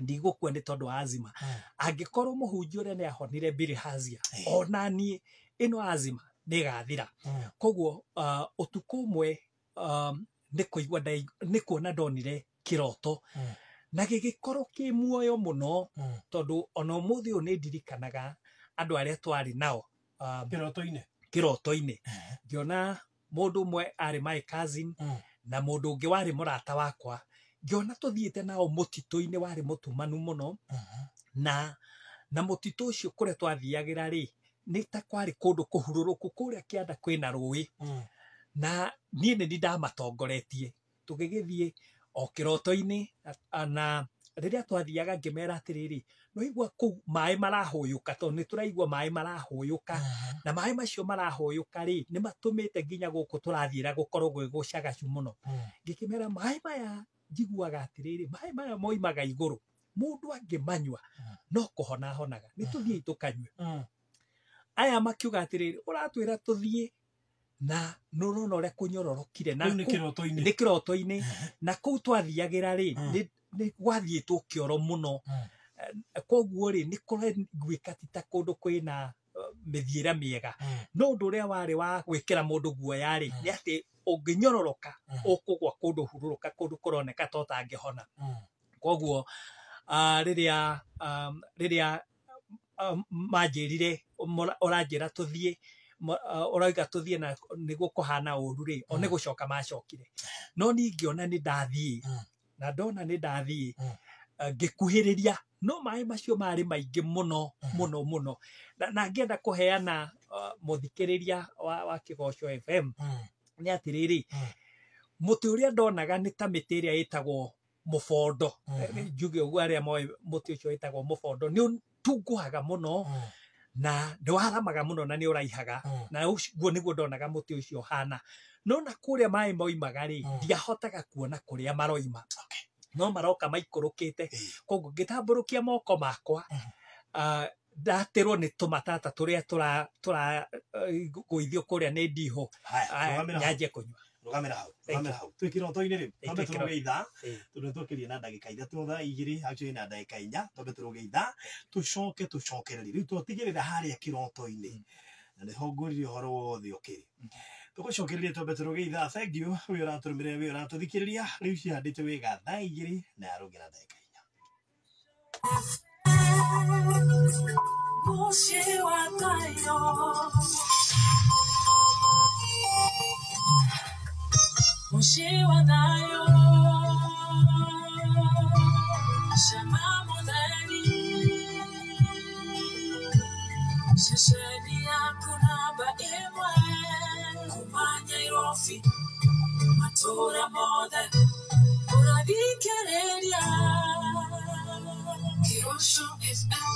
ndigũkua nĩ tondũ wa azima. Angĩkorwo mũhunjia ũrĩa nĩ ahonire bilharzia, ona niĩ ĩno azima nĩ ĩgathira. Koguo ũtukũ ũmwe nĩ kũigua nĩ kuona ndonire kĩroto na gĩgĩkorwo kĩ muoyo mũno, tondũ ona ũmũthĩ ũyũ nĩ ndirikanaga andũ arĩa twarĩ nao kĩroto-inĩ. Kĩroto-inĩ ngĩona mũndũ ũmwe arĩ my cousin na mũndũ ũngĩ warĩ mũrata wakwa, ngĩona tũthiĩte nao mũtitũ-inĩ warĩ mũtumanu mũno, na mũtitũ ũcio kũrĩa twathiagĩra rĩ, nĩ ta kwarĩ kũndũ kũhurũrũku kũrĩa kĩanda kwĩna rũĩ, na niĩ nĩ ndamatongoretie tũgĩgĩthiĩ o kĩroto-inĩ. Na rĩrĩa twathiaga ngĩmera atĩrĩrĩ, nĩwaigua kũu maĩ marahũyũka, tondũ nĩ tũraigua maĩ marahũyũka, na maĩ macio marahũyũka rĩ, nĩ matũmĩte nginya gũkũ tũrathiĩra gũkorwo gwĩ gũcagacu mũno. Ngĩkĩmera maĩ maya njiguaga atĩrĩrĩ, maĩ maya moimaga igũrũ, mũndũ angĩmanyua no kũhona ahonaga, nĩ tũthiĩi tũkanyue. Aya makiuga atĩrĩrĩ, ũratwĩra tũthiĩ na nĩũrona ũrĩa kũnyororokire na Rĩu nĩ kĩroto-inĩ. Nĩ kĩroto-inĩ. Na kũu twathiagĩra rĩ, nĩ gwathiĩtwo kĩoro mũno. Koguo rĩ, nĩ kũraiguĩka ti ta kũndũ kwĩna mĩthiĩre mĩega. No ũndũ ũrĩa warĩ wa gwĩkĩra mũndũ guoya rĩ, nĩ atĩ ũngĩnyororoka ũkũgwa kũndũ hurũrũka, kũndũ kũroneka ta ũtangĩhona. Koguo rĩrĩa manjĩrire ũranjĩra tũthiĩ, ũrauga tũthiĩ na nĩguo kũhana ũru rĩ, o nĩ gũcoka macokire. No niĩ ngĩona nĩ ndathiĩ, na ndona nĩ ndathiĩ, Ngĩkuhĩrĩria no maĩ macio marĩ maingĩ mũno mũno mũno, na ngĩenda kũheana mũthikĩrĩria wa Kĩgoco FM nĩ atĩrĩrĩ, mũtĩ ũrĩa ndonaga nĩ ta mĩtĩ ĩrĩa ĩtagwo mũbondo. Njuge ũguo arĩa moĩ mũtĩ ũcio wĩtagwo mũbondo nĩ ũtunguhaga mũno na nĩ waramaga mũno na nĩ ũraihaga, na ũguo nĩguo ndonaga mũtĩ ũcio ũhana. No na kũrĩa maĩ moimaga rĩ, ndiahotaga kuona kũrĩa maroima, no maroka maikũrũkĩte. Koguo ngĩtambũrũkia moko makwa, ndatĩrwo nĩ tũmatata tũrĩa tũragũithio kũrĩa nĩ ndihũ, nyanjie kũnyua. Rũgamĩra hau, rũgamĩra hau, twĩ kĩroto-inĩ rĩu. Twambe tũrũge ithaa, tondũ nĩtwakĩria na ndagĩka 3 thaa 2, actually na ndagĩka 4. Twambe tũrũge ithaa, tũcoke tũcokererie. Rĩu twatigĩrĩra harĩa kĩroto-inĩ na nĩho ngũririe ũhoro wothe ũkĩrĩ. Tũgũcokereria, twambe tũrũge ithaa. Thank you wĩ ũratũrũmĩrĩra, wĩ ũratũthikĩrĩria. Rĩu cihandĩte wega thaa 2 na yarũge na ndagĩka 4. Mũciĩ wa thayũ, mũciĩ wa thayũ, cama mũtheri, ceceni yaku namba 1 kuma Nyairobi matũra mothe ũrathikĩrĩria Kĩgoco FM.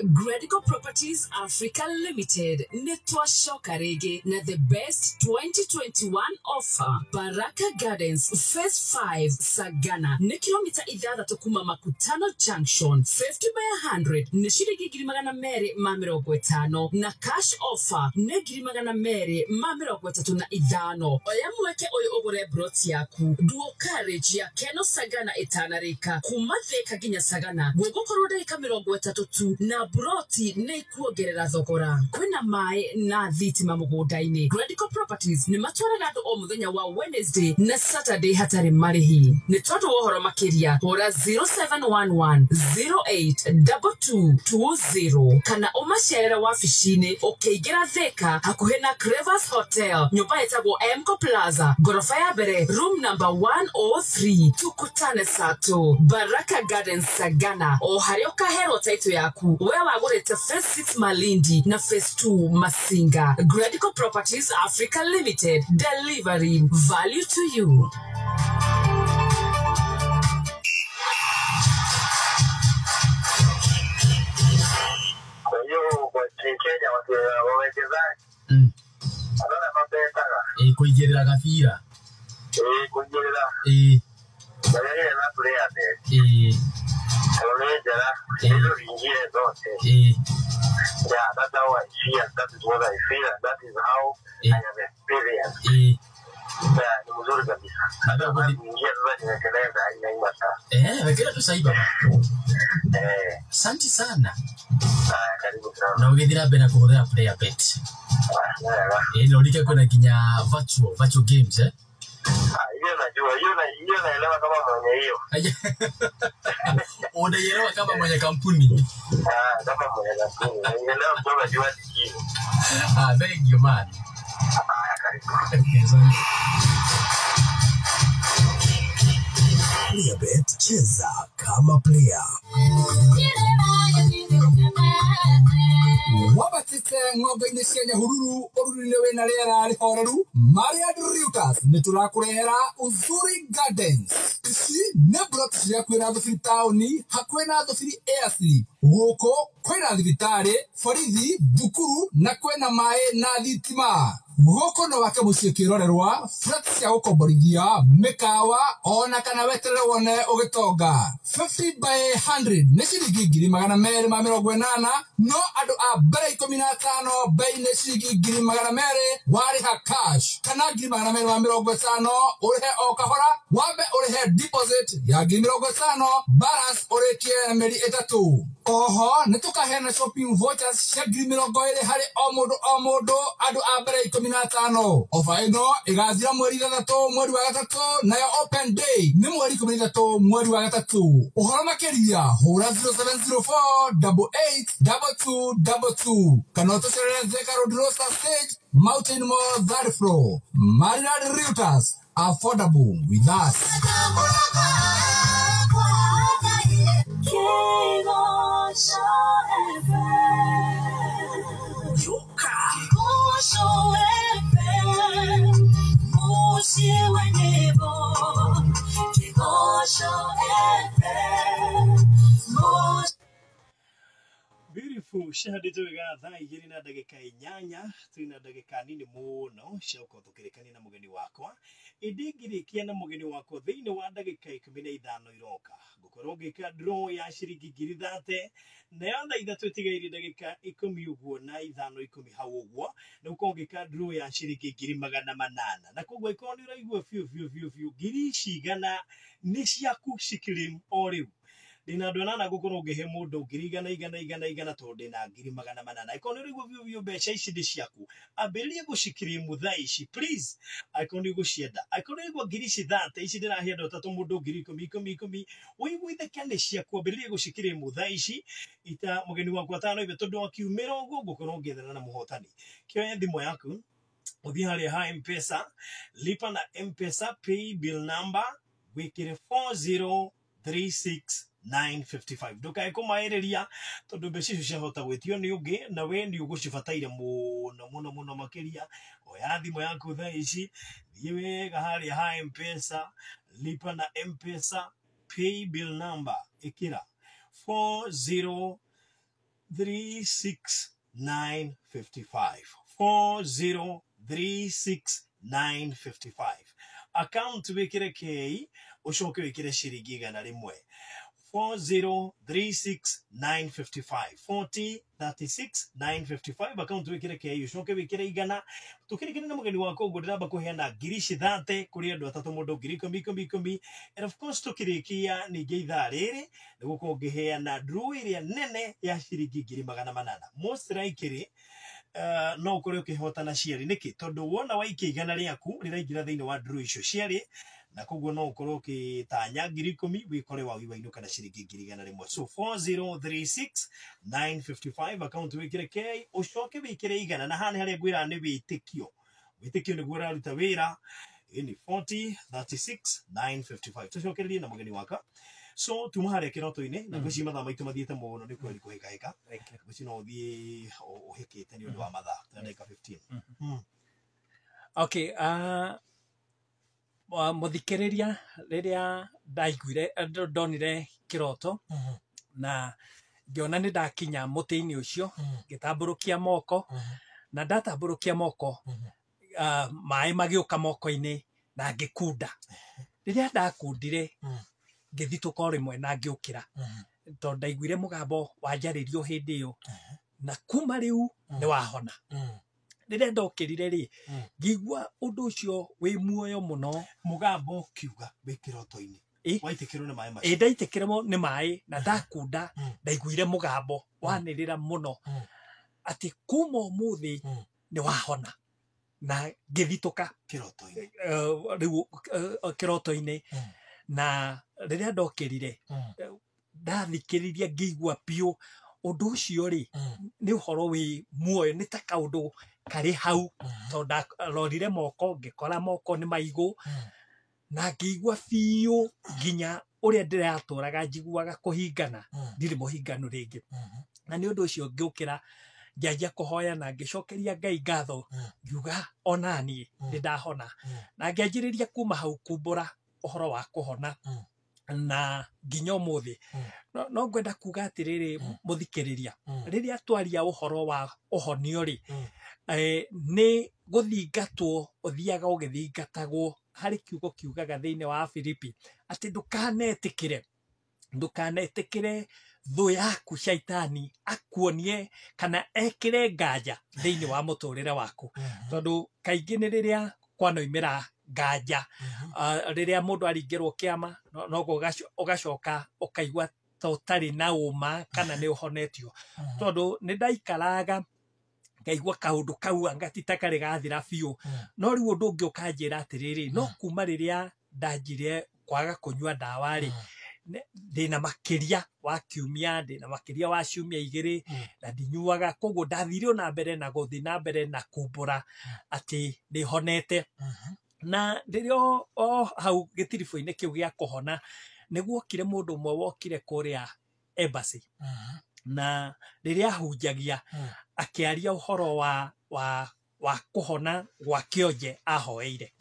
Gredico Properties Africa Limited nĩ twacoka rĩngĩ na the best 2021 offer. Baraka Gardens Phase 5 Sagana nĩ kilomita 6 kuma Makutano Junction. 50 by 100 nĩ ciringi 250,000, na cash offer nĩ 235,000. Oya mweke ũyũ ũgũre broti yaku duo carriage ya Keno Sagana ĩtanarĩka kuma Thika nginya Sagana, gũgũkorwo ndagĩka 30 tu, na broti nĩ kuongerera thogora. Kwĩna maĩ na thitima mũgũnda-inĩ. Gredico Properties nĩ matwaraga andũ o mũthenya wa Wednesday na Saturday hatarĩ marĩhi. Nĩ tondũ wa ũhoro makĩria hũra 0711 082220 kana ũmacerere wabici-inĩ ũkĩingĩra Thika hakuhĩ na Crevas Hotel, nyũmba ĩtagwo Mco Plaza, ngoroba ya mbere, room number 103. Tukutane Sato, Baraka Gardens Sagana, o harĩa ũkaherwo taito yaku we wagũrĩte Phase 6 Malindi na Phase 2 Masinga. Gredico Properties Africa Limited, delivering value to you. Kwa hiyo kwa Kenya watu wawekezaji arĩa mabetaga kũigĩrĩra gabira, kũigĩrĩra magĩrĩire na player bet, tondũ nĩ njega, nĩtũringie zote. Yeah, that's how I feel. That is what I feel. And that is how I have experienced. Yeah, ni mzuri kabisa. Baba, Sasa kuingia sasa nimekeleza haina sana. Wekera tu sahi baba. Asante sana. Haya, karibu sana. Na ũgĩthiĩ na mbere na kũhũthĩra player bet. Wega. Na ũrike kwĩna nginya virtual games, eh? Ah, hiyo najua, hiyo naelewa kama mwenye hiyo. Unaielewa kama mwenye kampuni. Ah, kama mwenye kampuni. Naelewa kutoka juu hadi chini. Ah, thank you man. Haya, karibu. Asante. Playbet, cheza kama player. Wabatĩte ng'ombe-inĩ cia Nyahururu ũruru-inĩ wĩna rĩera rĩhoreru. Mariad Realtors nĩ tũrakũrehera Uzuri Gardens. Ici nĩ broti ciria kwĩna Thubiri taũni hakuhĩ na Thubiri Airstrip. Gũkũ kwĩna thibitarĩ, borithi, thukuru na kwĩna maĩ na thitima. Gũkũ no wake mũciĩ kĩrorerwa, flat cia gũkomborithia, mĩkawa ona kana weterere wone ũgĩtonga. 50 by 100 nĩ ciringi 280,000, no andũ a mbere 15 bei nĩ ciringi 200,000 warĩha cash, kana 250,000 ũrĩhe o kahora, wambe ũrĩhe deposit ya 50,000, balance ũrĩkie na mĩeri 3. Oho nĩ tũkaheana shopping vouchers cia 20,000 harĩ o mũndũ o mũndũ andũ a mbere 15. Ofa ĩno ĩgathira mweri 6 mweri wa 3, nayo open day nĩ mweri 13 mweri wa 3. Ũhoro makĩria hũra 0704 88 2222 kana ũtũcerere Thika Road Roaster Stage, Mountain Mall, third floor. Maridad Realtors, affordable with us. Beautiful cihandĩtwo wega thaa 2 na ndagĩka 8, twĩna ndagĩka nini mũno cia gũkorwo tũkĩrĩkania na mũgeni wakwa. Ĩndĩ ngĩrĩkia na mũgeni wakwa thĩinĩ wa ndagĩka 15 iroka, ngũkorwo ngĩka draw ya ciringi 30,000, nayo thaa 3 ĩtigairie ndagĩka 10 ũguo na 5 10 hau ũguo, nĩ gũkorwo ngĩka draw ya ciringi 800,000. Na koguo ĩkorwo nĩ ũraigua biũ biũ biũ biũ ngiri ici igana nĩ ciaku cikĩrĩ o rĩu. Ndĩna andũ anana ngũkorwo ngĩhe mũndũ 100,000 100 100 100 tondũ ndĩna 800,000. Angĩkorwo nĩ ũraigua biũ biũ mbeca ici nĩ ciaku, ambĩrĩria gũcikirimu thaa ici please, angĩkorwo nĩ ũgũcienda. Angĩkorwo nĩ ũraigua ngiri ici 30 ici ndĩrahe andũ atatũ mũndũ 10,000 10 10, ũiguithĩke nĩ ciaku, ambĩrĩria gũcikirimu thaa ici. Ita mũgeni wakwa atanoibe tondũ akiumĩra ũguo ngũkorwo ngĩethana na mũhotani. Kĩoya thimũ yaku ũthiĩ harĩa ha M-Pesa, lipa na M-Pesa pay bill number wĩkĩre 4036955. Ndũkae kũmaĩrĩria tondũ mbeca icio ciahota gwĩtio nĩ ũngĩ na we nĩ ũgũcibataire mũno mũno mũno makĩria. Oya thimũ yaku thaa ici, thiĩ wega harĩa ha M-Pesa, lipa na M-Pesa pay bill number ĩkĩra 4036955, 4036955. Account wĩkĩre K, ũcoke wĩkĩre ciringi 100. 4036955, 4036955, account wĩkĩre K, ũcoke wĩkĩre 100. Tũkĩrĩkania na mũgeni wakwa ũguo ndĩramba kũheana ngiri ici 30 kũrĩ andũ atatũ mũndũ 10,000 10 10. And of course tũkĩrĩkia ningĩ ithaa rĩrĩ nĩ gũkorwo ngĩheana draw ĩrĩa nene ya ciringi 800,000. Most likely no ũkorwo ũkĩhotana cierĩ. Nĩkĩ? Tondũ wona waikia 100 rĩaku rĩraingĩra thĩinĩ wa draw icio cierĩ, na koguo no ũkorwo ũkĩtanya 10,000 wĩkore wa wainũka na ciringi 100,000. So 4036955 account wĩkĩre K, ũcoke wĩkĩre 100, na haha nĩ harĩa ngwĩra nĩ wĩtĩkio. Wĩtĩkio nĩguo ũraruta wĩra. Ĩni 4036955. Tũcokererie na mũgeni wakwa. So tuma harĩa kĩroto-inĩ na ngwĩciria mathaa maitũ mathiĩte mũno nĩ kweri kũhĩkahĩka. Ngwĩciria no ũthiĩ ũhĩkĩte nĩ ũndũ wa mathaa. Twĩna ndagĩka 15. Okay, mũthikĩrĩria rĩrĩa ndaiguire ndonire kĩroto na ngĩona nĩ ndakinya mũtĩ-inĩ ũcio, ngĩtambũrũkia moko, na ndatambũrũkia moko maĩ magĩũka moko-inĩ na ngĩkunda. Rĩrĩa ndakundire ngĩthitũka o rĩmwe na ngĩũkĩra, tondũ ndaiguire mũgambo wanjarĩrio hĩndĩ ĩyo, na kuma rĩu nĩ wahona. Rĩrĩa ndokĩrire rĩ, ngĩigua ũndũ ũcio wĩ muoyo mũno. Mũgambo ũkiuga wĩ kĩroto-inĩ. Waitĩkĩrwo nĩ maĩ macio. Ĩ, ndaitĩkĩrwo nĩ maĩ na ndakunda, ndaiguire mũgambo wanĩrĩra mũno atĩ kuma ũmũthĩ nĩ wahona, na ngĩthitũka kĩroto-inĩ. Rĩu kĩroto-inĩ. Na rĩrĩa ndokĩrire ndathikĩrĩria ngĩigua biũ ũndũ ũcio rĩ nĩ ũhoro wĩ muoyo, nĩ ta kaũndũ karĩ hau, tondũ ndarorire moko ngĩkora moko nĩ maigũ, na ngĩigua biũ nginya ũrĩa ndĩratũraga njiguaga kũhingana, ndirĩ mũhinganu rĩngĩ. Na nĩ ũndũ ũcio ngĩũkĩra ngĩanjia kũhoya na ngĩcokeria Ngai ngatho, ngiuga ona niĩ nĩ ndahona. Na ngĩanjĩrĩria kuma hau kumbũra ũhoro wa kũhona na nginya ũmũthĩ. No ngwenda kuga atĩrĩrĩ mũthikĩrĩria, rĩrĩa twaria ũhoro wa ũhonio rĩ, nĩ gũthingatwo ũthiaga ũgĩthingatagwo. Harĩ kiugo kiugaga thĩinĩ wa Filipi atĩ ndũkanetĩkĩre thũ yaku shaitani akuonie kana ekĩre nganja thĩinĩ wa mũtũrĩre waku, tondũ kaingĩ nĩ rĩrĩa kwanoimĩra nganja, rĩrĩa mũndũ aringĩrwo kĩama, noguo ũgacoka ũkaigua ta ũtarĩ na ũma kana nĩ ũhonetio, tondũ nĩ ndaikaraga ngaigua kaũndũ kau anga ti ta karĩ gathira biũ. No rĩu ũndũ ũngĩ ũkanjĩra atĩrĩrĩ, no kuma rĩrĩa ndanjire kwaga kũnyua ndawa rĩ, ndĩna makĩria wa kiumia, ndĩna makĩria wa ciumia 2 na ndinyuaga. Koguo ndathire ona mbere na gũthiĩ na mbere na kumbũra atĩ nĩhonete. Na rĩrĩa o hau gĩtiribũ-inĩ kĩu gĩa kũhona, nĩguokire mũndũ ũmwe wokire kũrĩa embassy, na rĩrĩa ahunjagia akĩaria ũhoro wa kũhona gwa kĩonje ahoeire,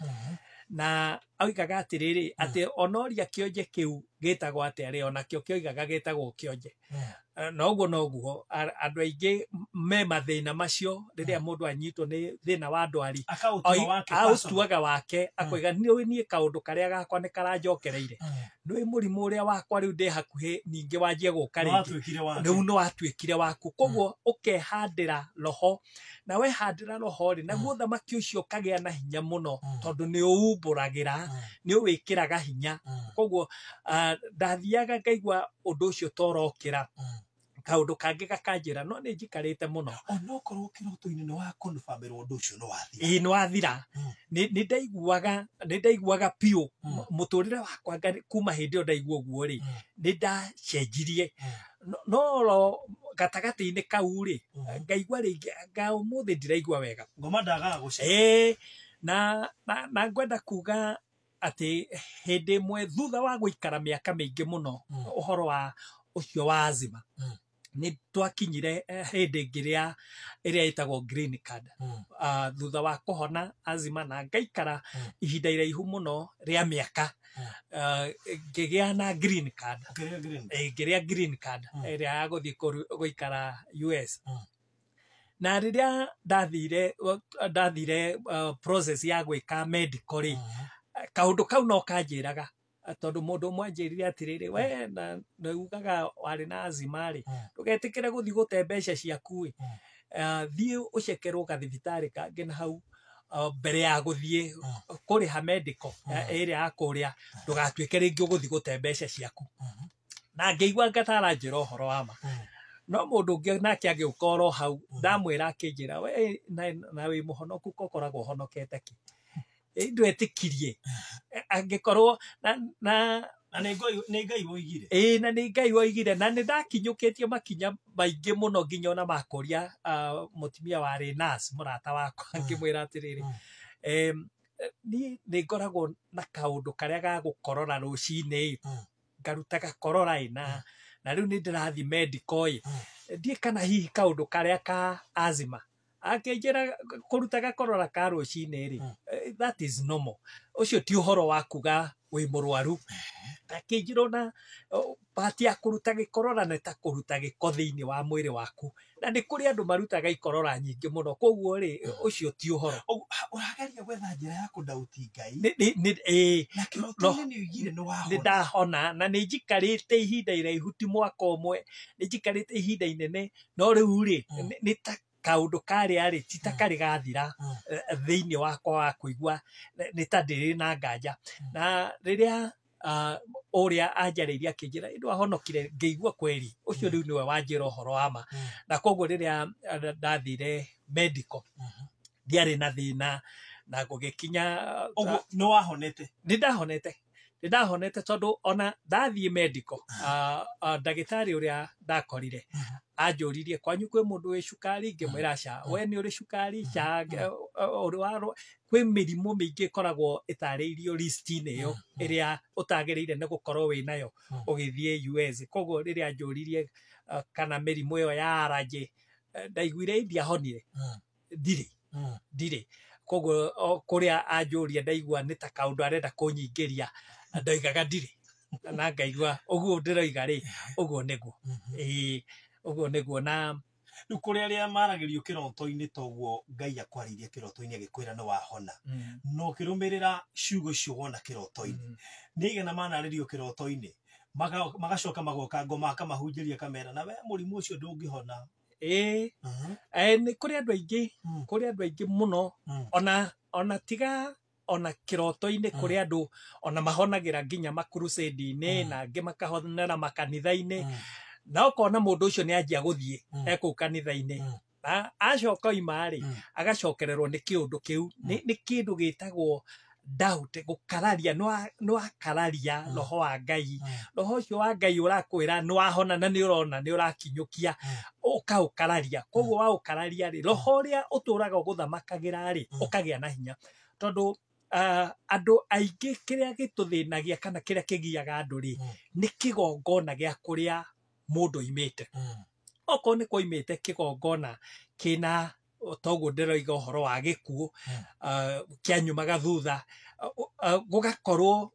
na oigaga atĩrĩrĩ, atĩ onoria kĩonje kĩu gĩtagwo atĩa rĩ, onakĩo kĩoigaga gĩtagwo kĩonje. Na ũguo noguo andũ aingĩ me mathĩna macio, rĩrĩa mũndũ anyitwo nĩ thĩna wa ndwari, aũtuaga wake, akoiga niĩ kaũndũ karĩa gakwa nĩ karanjokereire, nĩ mũrimũ ũrĩa wakwa rĩu ndĩ hakuhĩ ningĩ wanjie gũka rĩngĩ, rĩu nĩ watuĩkire waku. Koguo ũkehandĩra roho, na wehandĩra roho rĩ, naguo thamaki ũcio ũkagĩa na hinya mũno, tondũ nĩ ũumbũragĩra, nĩ ũwĩkĩraga hinya. Koguo ndathiaga ngaigua ũndũ ũcio torokĩra, kaũndũ kangĩ gakanjĩra no nĩ njikarĩte mũno. Onokorwo kĩroto-inĩ nĩ wa confirm ũndũ ũcio nĩ wathira. Ĩĩ nĩ wathira. Nĩ ndaiguaga biũ mũtũrĩre wakwa kuma hĩndĩ ĩyo ndaigua ũguo rĩ, nĩ ndacenjirie. No ro gatagatĩ-inĩ kau rĩ, ngaigua rĩngĩ anga ũmũthĩ ndiraigua wega. Ngoma ndagaga gũcenjia. Ĩĩ, na ngwenda kuga atĩ hĩndĩ ĩmwe thutha wa gũikara mĩaka mĩingĩ mũno ũhoro wa ũcio wa azima, nĩ twakinyire hĩndĩ ĩngĩ ĩrĩa ĩtagwo green card. Thutha wa kũhona azima na ngaikara ihinda iraihu mũno rĩa mĩaka, ngĩgĩa na green card. Ngĩrĩa green card ĩrĩa ya gũthiĩ gũikara US. Na rĩrĩa ndathire process ya gwĩka medical rĩ, kaũndũ kau no kanjĩraga, tondũ mũndũ ũmwe anjĩrire atĩrĩrĩ, we na nĩ ugaga warĩ na azima rĩ, ndũgetĩkĩre gũthiĩ gũte mbeca ciaku ĩ, thiĩ ũcekerwo gathibitarĩ kangĩ na hau mbere ya gũthiĩ kũrĩha medical ĩrĩa ya kũrĩa, ndũgatuĩke rĩngĩ ũgũthiĩ gũte mbeca ciaku. Na ngĩigua ngataranjĩra ũhoro wa ma. No mũndũ ũngĩ nake agĩũka oro hau, ndamwĩra akĩnjĩra, we na wĩ mũhonoku ko ũkoragwo ũhonokete kĩ? Ndwetĩkirie angĩkorwo na nĩ Ngai woigire. Ĩĩ, na nĩ Ngai woigire, na nĩ ndakinyũkĩtie makinya maingĩ mũno nginya ona makũria mũtumia warĩ nurse mũrata wakwa, ngĩmwĩra atĩrĩrĩ, niĩ nĩ ngoragwo na kaũndũ karĩa ga gũkorora rũcinĩ, ngaruta gakorora ĩ, na rĩu nĩ ndĩrathiĩ medical ĩ, ndiĩ kana hihi kaũndũ karĩa ka azima. Akĩnjĩra kũruta gakorora ka rũcinĩ rĩ, that is normal, ũcio ti ũhoro wa kuga wĩ mũrwaru. Akĩnjĩra ona pati ya kũruta gĩkorora nĩ ta kũruta gĩko thĩinĩ wa mwĩrĩ waku, na nĩ kũrĩ andũ marutaga ikorora nyingĩ mũno, koguo rĩ ũcio ti ũhoro. Ũrageria gwetha njĩra ya kũndauti Ngai. Ĩĩ. Na kĩroto-inĩ nĩ ũigire nĩ wahona. Nĩ ndahona, na nĩ njikarĩte ihinda iraihu, ti mwaka ũmwe, nĩ njikarĩte ihinda inene, no rĩu rĩ nĩ ta kaũndũ karĩa rĩ ti ta karĩ gathira thĩinĩ wakwa wa kũigua nĩ ta ndĩrĩ na nganja. Na rĩrĩa ũrĩa anjarĩirie akĩnjĩra ndwahonokire, ngĩigua kweri ũcio rĩu nĩwe wanjĩra ũhoro wa ma. Na koguo rĩrĩa ndathire medical ndiarĩ na thĩna, na gũgĩkinya Ũguo nĩ wahonete. Nĩ ndahonete tondũ ona ndathiĩ medical, ndagĩtarĩ ũrĩa ndakorire anjũririe kwanyu kwĩ mũndũ wĩ cukari, ngĩmwĩra aca, we nĩ ũrĩ cukari, ca ũrĩ wa kwĩ mĩrimũ mĩingĩ ĩkoragwo ĩtarĩirio list-inĩ ĩyo ĩrĩa ũtagĩrĩire nĩ gũkorwo wĩ nayo ũgĩthiĩ US. Koguo rĩrĩa anjũririe kana mĩrimũ ĩyo ya allergy, ndaiguire ndiahonire, ndirĩ. Koguo kũrĩa anjũria ndaigua nĩ ta kaũndũ arenda kũnyingĩria, ndoigaga ndirĩ, na ngaigua ũguo ndĩroiga rĩ, ũguo nĩguo. Ĩĩ, ũguo nĩguo. Na rĩu kũrĩ arĩa maragĩrio kĩroto-inĩ toguo Ngai akwarĩirie kĩroto-inĩ agĩkwĩra nĩ wahona, na ũkĩrũmĩrĩra ciugo icio wona kĩroto-inĩ, nĩ igana manarĩrio kĩroto-inĩ, magacoka magoka ngoma akamahunjĩria kamera na we mũrimũ ũcio ndũngĩhona. Ĩĩ, nĩ kũrĩ andũ aingĩ, kũrĩ andũ aingĩ mũno, ona tiga Ona kĩroto-inĩ kũrĩ andũ ona mahonagĩra nginya makurusĩndi-inĩ, na angĩ makahonera makanitha-inĩ, na ũkona mũndũ ũcio nĩ anjia gũthiĩ ekũu kanitha-inĩ, na acoka oima rĩ, agacokererwo nĩ kĩũndũ kĩu. Nĩ kĩndũ gĩtagwo doubt, gũkararia. Nĩ wakararia roho wa Ngai. Roho ũcio wa Ngai ũrakwĩra nĩ wahona na nĩ ũrona nĩ ũrakinyũkia, ũkaũkararia. Koguo waũkararia rĩ, roho ũrĩa ũtũraga ũgũthamakagĩra rĩ, ũkagĩa na hinya, tondũ andũ aingĩ kĩrĩa gĩtũthĩnagia kana kĩrĩa kĩgiaga andũ rĩ, nĩ kĩgongona gĩa kũrĩa mũndũ oimĩte. Okorwo nĩ kwoimĩte kĩgongona kĩna toguo ndĩroiga ũhoro wa gĩkuũ, kĩanyumaga thutha, gũgakorwo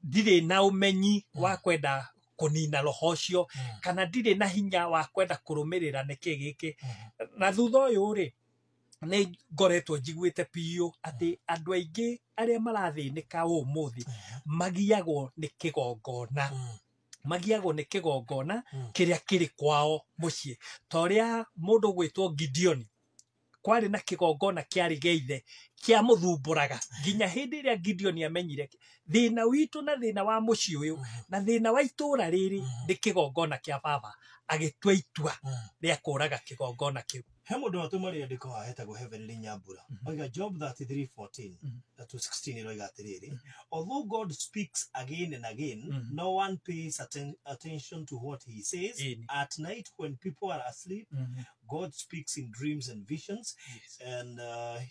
ndirĩ na ũmenyi wa kwenda kũnina roho ũcio, kana ndirĩ na hinya wa kwenda kũrũmĩrĩra nĩkĩ gĩkĩ. Na thutha ũyũ rĩ, nĩ ngoretwo njiguĩte biũ atĩ andũ aingĩ arĩa marathĩnĩka ũmũthĩ magiagwo nĩ kĩgongona, magiagwo nĩ kĩgongona kĩrĩa kĩrĩ kwao mũciĩ, ta ũrĩa mũndũ gwĩtwo Gideon kwarĩ na kĩgongona kĩarĩ gĩa ithe kĩamũthumbũraga, nginya hĩndĩ ĩrĩa Gideon amenyire thĩna witũ na thĩna wa mũciĩ ũyũ na thĩna wa itũũra rĩrĩ nĩ kĩgongona kĩa baba, agĩtua itua rĩa kũraga kĩgongona kĩu. He mũndũ watũma rĩandĩko haha etagwo Heavenly Nyambura. Oiga Job 33:14 to 16 ĩroiga atĩrĩrĩ, "Although God speaks again and again, no one pays attention to what he says. At night, when people are asleep, God speaks in dreams and visions, and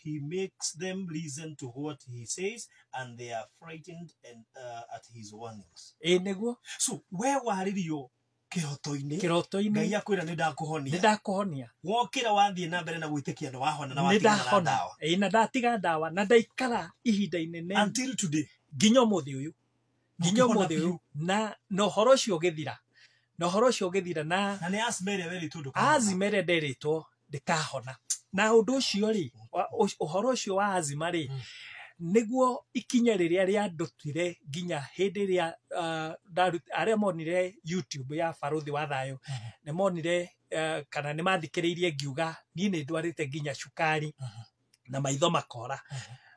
he makes them listen to what he says, and they are frightened and at his warnings." Ĩ nĩguo. So we warĩrio kĩroto-inĩ, kĩroto-inĩ, Ngai akwĩra nĩ ndakũhonia, nĩ ndakũhonia, wokĩra wathiĩ na mbere na gwĩtĩkia nĩ wahona na nĩ watigana na ndahona ndawa. Ĩ, na ndatiga ndawa na ndaikara ihinda inene. Until today. Nginya ũmũthĩ ũyũ, nginya Ũkĩhona ũmũthĩ ũyũ. Biũ. Na ũhoro ũcio ũgĩthira, na ũhoro ũcio ũgĩthira na Na nĩ asthma ĩrĩa werĩtwo ndũkahona. Asthma ĩrĩa nderĩtwo ndĩkahona. Na ũndũ ũcio rĩ, ũhoro ũcio wa asthma rĩ, nĩguo ikinya rĩrĩa rĩandutire nginya hĩndĩ ĩrĩa arĩa monire YouTube ya Barũthi wa Thayũ, nĩ monire kana nĩ mathikĩrĩirie ngiuga niĩ nĩ ndwarĩte nginya cukari na maitho makora,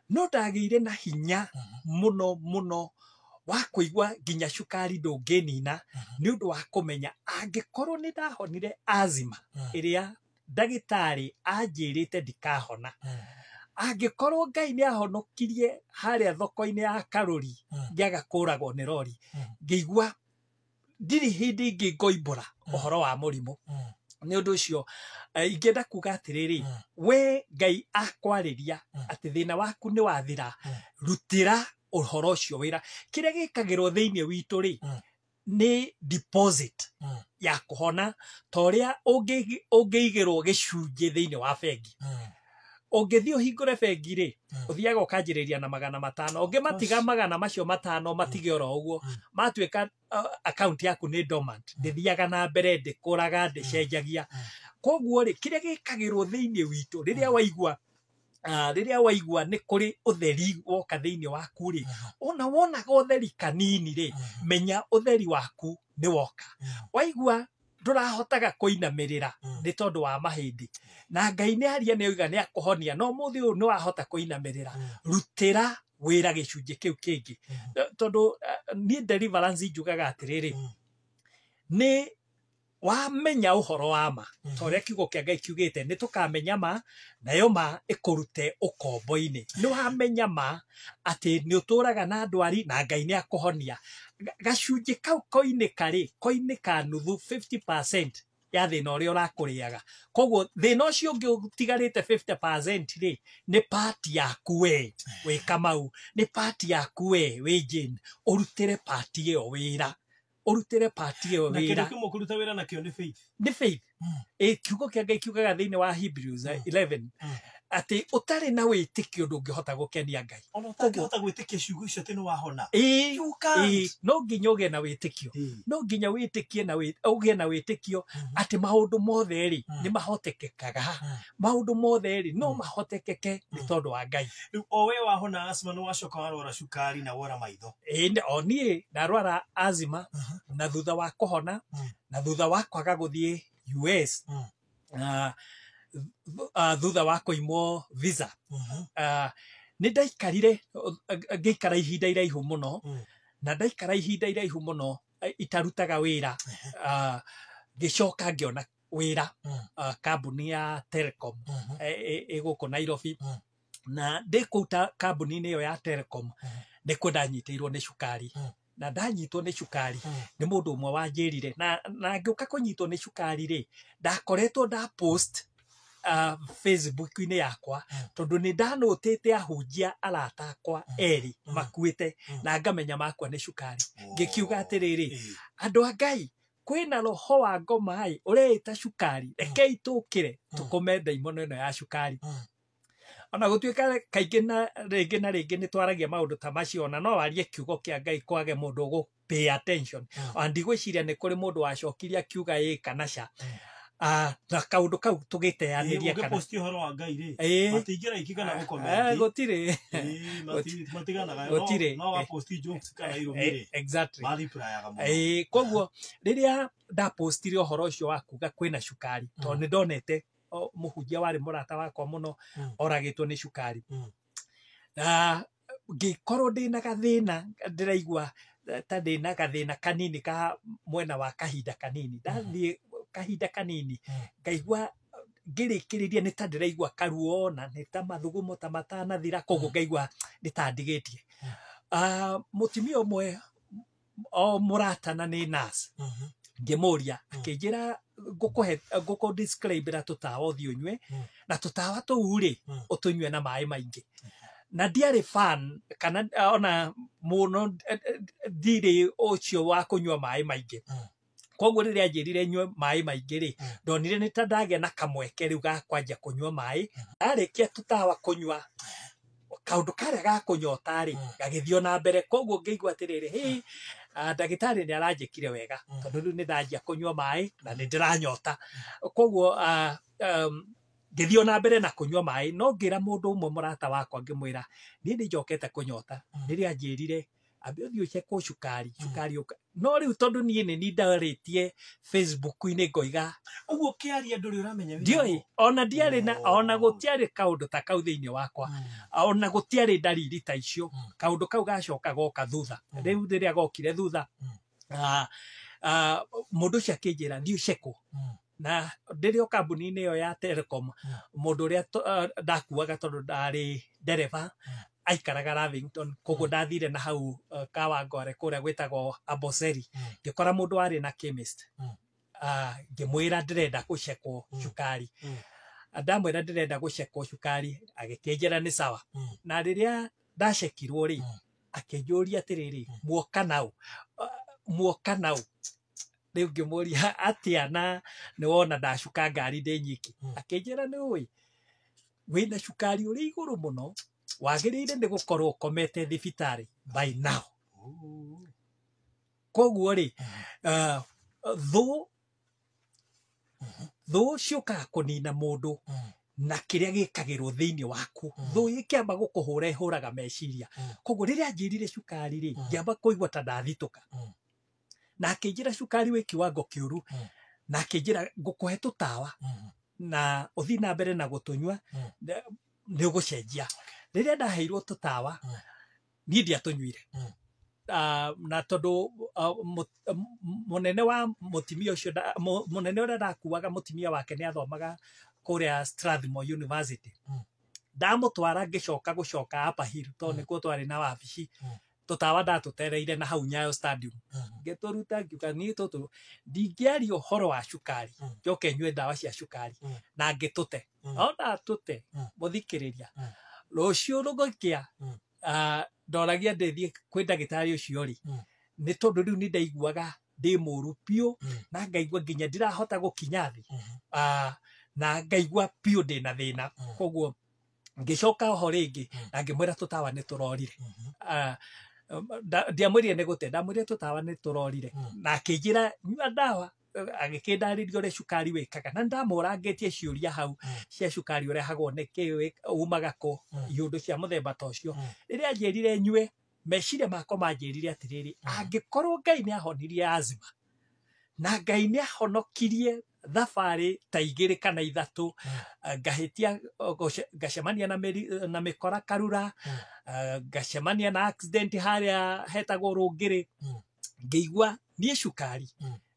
no ndagĩire na hinya mũno mũno wa kũigua nginya cukari ndũngĩnina, nĩ ũndũ wa kũmenya angĩkorwo nĩ ndahonire asthma ĩrĩa ndagĩtarĩ anjĩrĩte ndikahona, angĩkorwo Ngai nĩ ahonokirie harĩa thoko-inĩ ya Karũri ngĩaga kũragwo nĩ rori, ngĩigua ndirĩ hĩndĩ ĩngĩ ngoimbũra ũhoro wa mũrimũ. Nĩ ũndũ ũcio ingĩenda kuga atĩrĩrĩ, we Ngai akwarĩria atĩ thĩna waku nĩ wathira, rutĩra ũhoro ũcio wĩra. Kĩrĩa gĩkagĩrwo thĩinĩ witũ rĩ, nĩ deposit ya kũhona, ta ũrĩa ũngĩigĩrwo gĩcunjĩ thĩinĩ wa bengi. Ũngĩthiĩ ũhingũre bengi rĩ, ũthiaga ũkanjĩrĩria na 500. Ũngĩmatiga 500 matige oro ũguo, matuĩka account yaku nĩ dormant, ndĩthiaga na mbere, ndĩkũraga, ndĩcenjagia. Koguo rĩ, kĩrĩa gĩkagĩrwo thĩinĩ witũ rĩrĩa waigua rĩrĩa waigua nĩ kũrĩ ũtheri woka thĩinĩ waku rĩ, ona wonaga ũtheri kanini rĩ, menya ũtheri waku nĩ woka. Waigua ndũrahotaga kũinamĩrĩra nĩ tondũ wa mahĩndĩ, na Ngai nĩ aria, nĩ oiga nĩ akũhonia, no mũthĩ ũyũ nĩ wahota kũinamĩrĩra, rutĩra wĩra gĩcunjĩ kĩu kĩngĩ. Tondũ niĩ deliverance njugaga atĩrĩrĩ, nĩ wamenya ũhoro wa ma, ta ũrĩa kiugo kĩa Ngai kiugĩte, nĩ tũkamenya ma, nayo ma ĩkũrute ũkombo-inĩ. Nĩ wamenya ma atĩ nĩ ũtũraga na ndwari na Ngai nĩ akũhonia, gacunjĩ kau koinĩka rĩ, koinĩka nuthu, 50% ya thĩna ũrĩa ũrakũrĩaga. Koguo thĩna ũcio ũngĩ ũtigarĩte 50% rĩ, nĩ part yaku we wĩ Kamau, nĩ part yaku we wĩ Jane, ũrutĩre part ĩyo wĩra, ũrutĩre part ĩyo Na kĩndũ wĩra. Kĩmwe kũruta wĩra nakĩo nĩ faith. Nĩ faith. Ĩ, kiugo kĩa Ngai kiugaga thĩinĩ wa Hebrews 11 atĩ ũtarĩ na wĩtĩkio ndũngĩhota gũkenia Ngai. Ona ũtangĩhota gwĩtĩkia ciugo icio atĩ nĩ wahona. Ĩ. You can't. Ĩ, no nginya ũgĩe na wĩtĩkio. No nginya wĩtĩkie na ũgĩe na wĩtĩkio atĩ maũndũ mothe rĩ, nĩ mahotekekaga. Maũndũ mothe rĩ, no mahotekeke nĩ tondũ wa Ngai. Rĩu o we wahona asthma, nĩ wacoka warwara cukari na wora maitho. Ĩ, o niĩ ndarwara asthma, na thutha wa kũhona, na thutha wa kwaga gũthiĩ US, thutha wa kũimwo visa, Nĩ ndaikarire ngĩikara ihinda iraihu mũno, na ndaikara ihinda iraihu mũno itarutaga wĩra, ngĩcoka ngĩona wĩra kambuni ya Telecom ĩ gũkũ Nairobi. Na ndĩ kũu ta kambuni-inĩ ĩyo ya Telecom nĩkuo ndanyitĩirwo nĩ cukari. Na ndanyitwo nĩ cukari nĩ mũndũ ũmwe wanjĩrire, na ngĩũka kũnyitwo nĩ cukari rĩ, ndakoretwo nda post Facebook-inĩ yakwa, tondũ nĩ ndanũtĩte ahunjia arata akwa erĩ makuĩte, na ngamenya makua nĩ cukari. Ngĩkiuga atĩrĩrĩ, andũ a Ngai, kwĩna roho wa ngoma ĩ ũreĩta cukari, rekei tũkĩre tũkome ndaimono ĩno ya cukari. Ona gũtuĩka kaingĩ na rĩngĩ na rĩngĩ nĩ twaragia maũndũ ta macio, ona no warie kiugo kĩa Ngai kwage mũndũ ũgũ pay attention. Ona ndigwĩciria nĩ kũrĩ mũndũ wacokirie akiuga ĩ kana ca. Na kaũndũ kau tũgĩteanĩria kana Ũngĩposti ũhoro wa Ngai rĩ, matingĩraiki kana gũcomment. Gũtirĩ. Matiganaga. Gũtirĩ. No waposti jokes kana irumi rĩ, mareplyaga mũno. Koguo rĩrĩa ndapostire ũhoro ũcio wa kuga kwĩna cukari, tondũ nĩ ndonete mũhunjia warĩ mũrata wakwa mũno oragĩtwo nĩ cukari, na ngĩkorwo ndĩna gathĩna, ndĩraigua ta ndĩna gathĩna kanini ka mwena wa kahinda kanini. Ndathiĩ kahinda kanini, ngaigua ngĩrĩkĩrĩria nĩ ta ndĩraigua karuo na nĩ ta mathugumo ta matanathira, koguo ngaigua nĩ ta ndigĩtie. Mũtumia ũmwe o mũrata na nĩ nurse, ngĩmũria, akĩnjĩra, ngũkũhe, ngũkũ describe tũtawa ũthiĩ ũnyue, na tũtawa tũu rĩ, ũtũnyue na maĩ maingĩ. Na ndiarĩ fan kana ona mũno, ndirĩ ũcio wa kũnyua maĩ maingĩ. Koguo rĩrĩa anjĩrire nyue maĩ maingĩ rĩ, ndonire nĩ ta ndagĩa na kamweke rĩu ga kwanjia kũnyua maĩ. Ndarĩkia tũtawa kũnyua, kaũndũ karĩa ga kũnyota rĩ gagĩthiĩ ona mbere. Koguo ngĩigua atĩrĩrĩ, hĩ, ndagĩtarĩ nĩ aranjĩkire wega, tondũ rĩu nĩ ndanjia kũnyua maĩ na nĩ ndĩranyota. Koguo ngĩthiĩ ona mbere na kũnyua maĩ, no ngĩra mũndũ ũmwe mũrata wakwa, ngĩmwĩra niĩ nĩ njokete kũnyota. Rĩrĩa anjĩrire ambe ũthiĩ ũcekwo cukari, cukari ũka, no rĩu tondũ niĩ nĩ ndarĩtie Facebook-inĩ ngoiga. Ũguo ũkĩaria ndũrĩ ũramenya wĩna Ndiũĩ ona ndiarĩ na, ona gũtiarĩ kaũndũ ta kau thĩinĩ wakwa, ona gũtiarĩ ndariri ta icio. Kaũndũ kau gacoka goka thutha. Rĩu rĩrĩa gokire thutha, mũndũ ũcio akĩnjĩra thiĩ ũcekwo. Na ndĩrĩ o kambuni-inĩ ĩyo ya Telecom, mũndũ ũrĩa ndakuaga, tondũ ndarĩ ndereba, aikaraga Lavington, koguo ndathire na hau Kawangware kũrĩa gwĩtagwo Amboseli, ngĩkora mũndũ warĩ na chemist. Ngĩmwĩra ndĩrenda gũcekwo cukari. Ndamwĩra ndĩrenda gũcekwo cukari, agĩkĩnjĩra nĩ sawa. Na rĩrĩa ndacekirwo rĩ, akĩnjũria atĩrĩrĩ, muoka naũ? Muoka naũ? Rĩu ngĩmũria atĩa, na nĩ wona ndacuka ngari ndĩ nyiki? Akĩnjĩra, nĩ ũĩ wĩna cukari ũrĩ igũrũ mũno, wagĩrĩire nĩ gũkorwo ũkomete thibitarĩ by now. Koguo rĩ, thũ ciũkaga kũnina mũndũ na kĩrĩa gĩkagĩrwo thĩinĩ waku. Thũ ĩkĩamba gũkũhũra, ĩhũraga meciria. Koguo rĩrĩa anjĩrire cukari rĩ, ngĩamba kũigua ta ndathitũka. Na akĩnjĩra cukari wĩ kiwango kĩũru, na akĩnjĩra ngũkũhe tũtawa na ũthiĩ na mbere na gũtũnyua, nĩ ũgũcenjia. Rĩrĩa ndaheirwo tũtawa, niĩ ndiatũnyuire. Na tondũ mũnene wa mũtumia ũcio mũnene ũrĩa ndakuaga, mũtumia wake nĩ athomaga kũrĩa Strathmore University. Ndamũtwara, ngĩcoka gũcoka Upper Hill, tondũ nĩkuo twarĩ na wabici, tũtawa ndatũtereire na hau Nyayo Stadium, ngĩtũruta, ngiuga niĩ tũtũ ndingĩaria ũhoro wa cukari njoke nyue ndawa cia cukari. Na ngĩtũte. No ndatũte, mũthikĩrĩria, rũciũ rũgũkĩa, ndoragia ndĩthiĩ kwĩ ndagĩtarĩ ũcio rĩ, nĩ tondũ rĩu nĩ ndaiguaga ndĩ mũru biũ, na ngaigua nginya ndirahota gũkinya thĩ, na ngaigua biũ ndĩna thĩna. Koguo ngĩcoka oho rĩngĩ na ngĩmwĩra tũtawa nĩ tũrorire. Ndiamwĩrire nĩ gũte, ndamwĩrire tũtawa nĩ tũrorire. Na akĩnjĩra nyua ndawa, agĩkĩndarĩria ũrĩa cukari wĩkaga, na ndamũrangĩtie ciũria hau cia cukari ũrehagwo nĩkĩ, umaga kũ, iũndũ cia mũthemba ta ũcio. Rĩrĩa anjĩrire nyue, meciria makwa manjĩrire atĩrĩrĩ, angĩkorwo Ngai nĩ ahonirie azima na Ngai nĩ ahonokirie Thabarĩ ta 2 kana 3 ngahĩtia, ngacemania na mĩkora Karura, ngacemania na accident harĩa hetagwo Rũngĩrĩ, ngĩigua niĩ cukari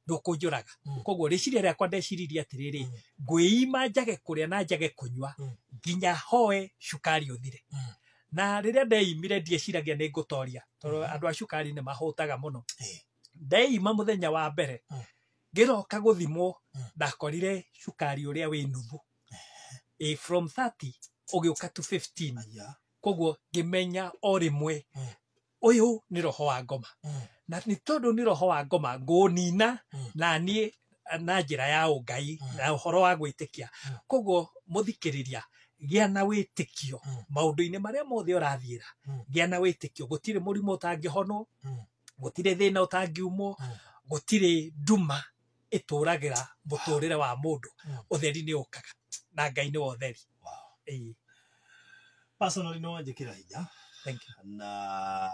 ndũkũnjũraga. Koguo rĩciria rĩakwa ndeciririe atĩrĩrĩ, ngwĩima njage kũrĩa na njage kũnyua nginya hoe cukari ũthire. Na rĩrĩa ndeimire ndieciragia nĩ ngũtoria, tondũ andũ a cukari nĩ mahũtaga mũno. Ndeima mũthenya wa mbere, ngĩroka gũthimwo, ndakorire cukari ũrĩa wĩ nuthu, from 30 ũgĩũka to 15. Koguo ngĩmenya o rĩmwe ũyũ nĩ roho wa ngoma, na nĩ tondũ nĩ roho wa ngoma ngũnina na niĩ na njĩra ya ũngai na ũhoro wa gwĩtĩkia. Koguo mũthikĩrĩria, gĩa na wĩtĩkio maũndũ-inĩ marĩa mothe ũrathiĩra, gĩa na wĩtĩkio. Gũtirĩ mũrimũ ũtangĩhonwo, gũtirĩ thĩna ũtangiumwo, gũtirĩ nduma ĩtũragĩra mũtũrĩre wa mũndũ. Ũtheri nĩ ũkaga na Ngai nĩ wa ũtheri. Personally, no wanjĩkĩra hinya. Thank you. Na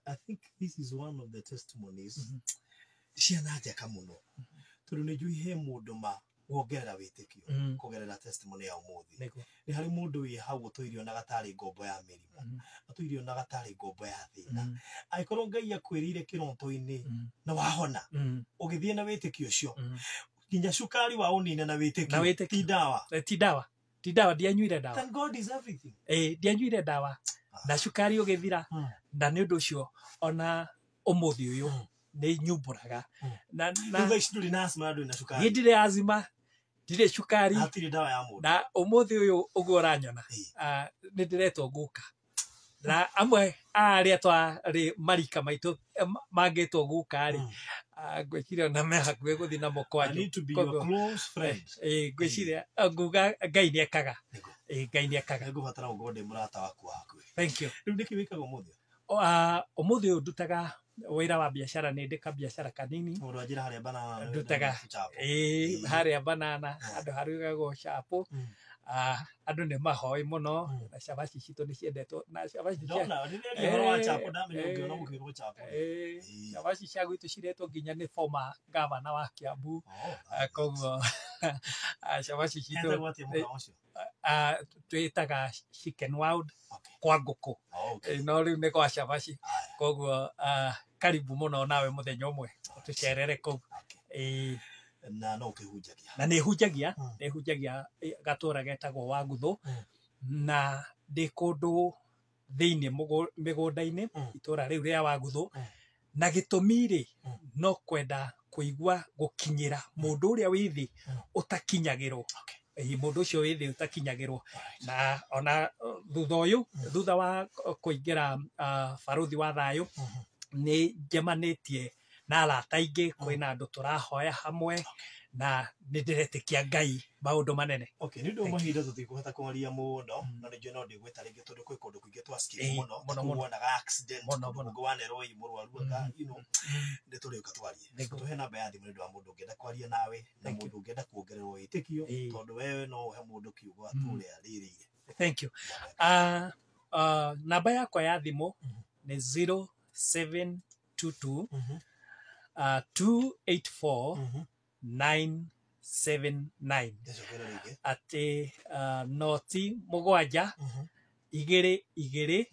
I think this is one of the testimonies ciana njeka mũno, tondũ nĩ njũĩ he mũndũ ma wongerera wĩtĩkio kũgerera testimony ya ũmũthĩ. Nĩ harĩ mũndũ wĩ hau ũtũire onaga tarĩ ngombo ya mĩrimũ, ũtũire onaga tarĩ ngombo ya thĩna. Angĩkorwo Ngai akwĩrĩire kĩroto-inĩ na wahona, ũgĩthiĩ na wĩtĩkio ũcio, nginya cukari wa ũnine na wĩtĩkio, ti ndawa. Ti ndawa, ti ndawa, ndianyuire ndawa. Thank God is everything. Ndianyuire ndawa na cukari ũgĩthira. Na nĩ ũndũ ũcio ona ũmũthĩ ũyũ nĩ nyumbũraga. Na thaa ici ndũrĩ na asthma, ndũrĩ na cukari. Niĩ ndirĩ asthma, ndirĩ cukari, hatirĩ ndawa ya mũndũ. Na ũmũthĩ ũyũ ũguo ũranyona, nĩ ndĩretwo guka. Na amwe a arĩa twarĩ marika maitũ mangĩtwo guka rĩ, ngwĩciria ona me hakuhĩ gũthiĩ na mũkwanjũ. I need to be your close friend. Ngwĩciria nguga Ngai nĩ ekaga. Ngai nĩ ekaga. Nĩngũbatara gũkorwo ndĩ mũrata waku wa hakuhĩ. Thank you. Rĩu nĩkĩ wĩkaga ũmũthĩ? Ũmũthĩ ũyũ ndutaga wĩra wa biacara, nĩ ndĩka biacara kanini. Mũndũ anjĩra harĩa banana ndutaga harĩa banana, handũ harugagwo chapo. Andũ nĩ mahoĩ mũno, na cabaci citũ nĩ ciendetwo, na cabaci cabaci cia gwitũ ciretwo nginya nĩ former governor wa Kiambu. Koguo cabaci citũ twĩtaga Chicken World kwa ngũkũ, no rĩu nĩ gwa cabaci. Koguo karibu mũno nawe mũthenya ũmwe tũcerere kũu. Na no ũkĩhunjagia? Na nĩ hunjagia, nĩ hunjagia gatũra getagwo Waguthũ, na ndĩ kũndũ thĩinĩ mĩgũnda-inĩ itũra rĩu rĩa Waguthũ. Na gĩtũmi rĩ, no kwenda kũigua gũkinyĩra mũndũ ũrĩa wĩ thĩ ũtakinyagĩrwo, mũndũ ũcio wĩ thĩ ũtakinyagĩrwo. Na ona thutha ũyũ, thutha wa kũingĩra barũthi wa thayũ, nĩ njemanĩtie na arata aingĩ, kwĩna andũ tũrahoya hamwe, na nĩ ndĩretĩkia Ngai maũndũ manene. Okay, nĩ ũndũ wa mahinda tũtikũhota kwaria mũno, na nĩ njũĩ no ndĩgwĩta rĩngĩ tondũ kwĩ kũndũ kũingĩ twaskip mũno, kuonaga accident, kũndũ kũngĩ wanerwo mũrwaru anga, you know, nĩ tũrĩũka twarie. So tũhe namba ya thimũ nĩ ũndũ wa mũndũ ũngĩenda kwaria nawe, na mũndũ ũngĩenda kuongererwo wĩtĩkio, tondũ wewe no ũhe mũndũ kiugo atũre arĩrĩire. Thank you. Namba yakwa ya thimũ nĩ 0722 284 979. Atĩ noti 7 2 2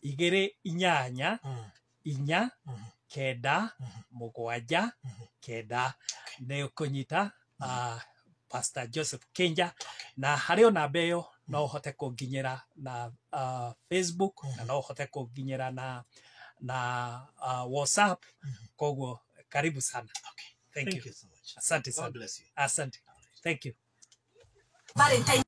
2 8 4 9 7 9. Nĩ ũkũnyita Pastor Joseph Kenja, na harĩ o namba ĩyo no ũhote kũnginyĩra na Facebook, na no ũhote kũnginyĩra na WhatsApp. Koguo karibu sana. Thank you. Thank you so much. Asante sana. God bless you. Asante. Thank you. Valentine.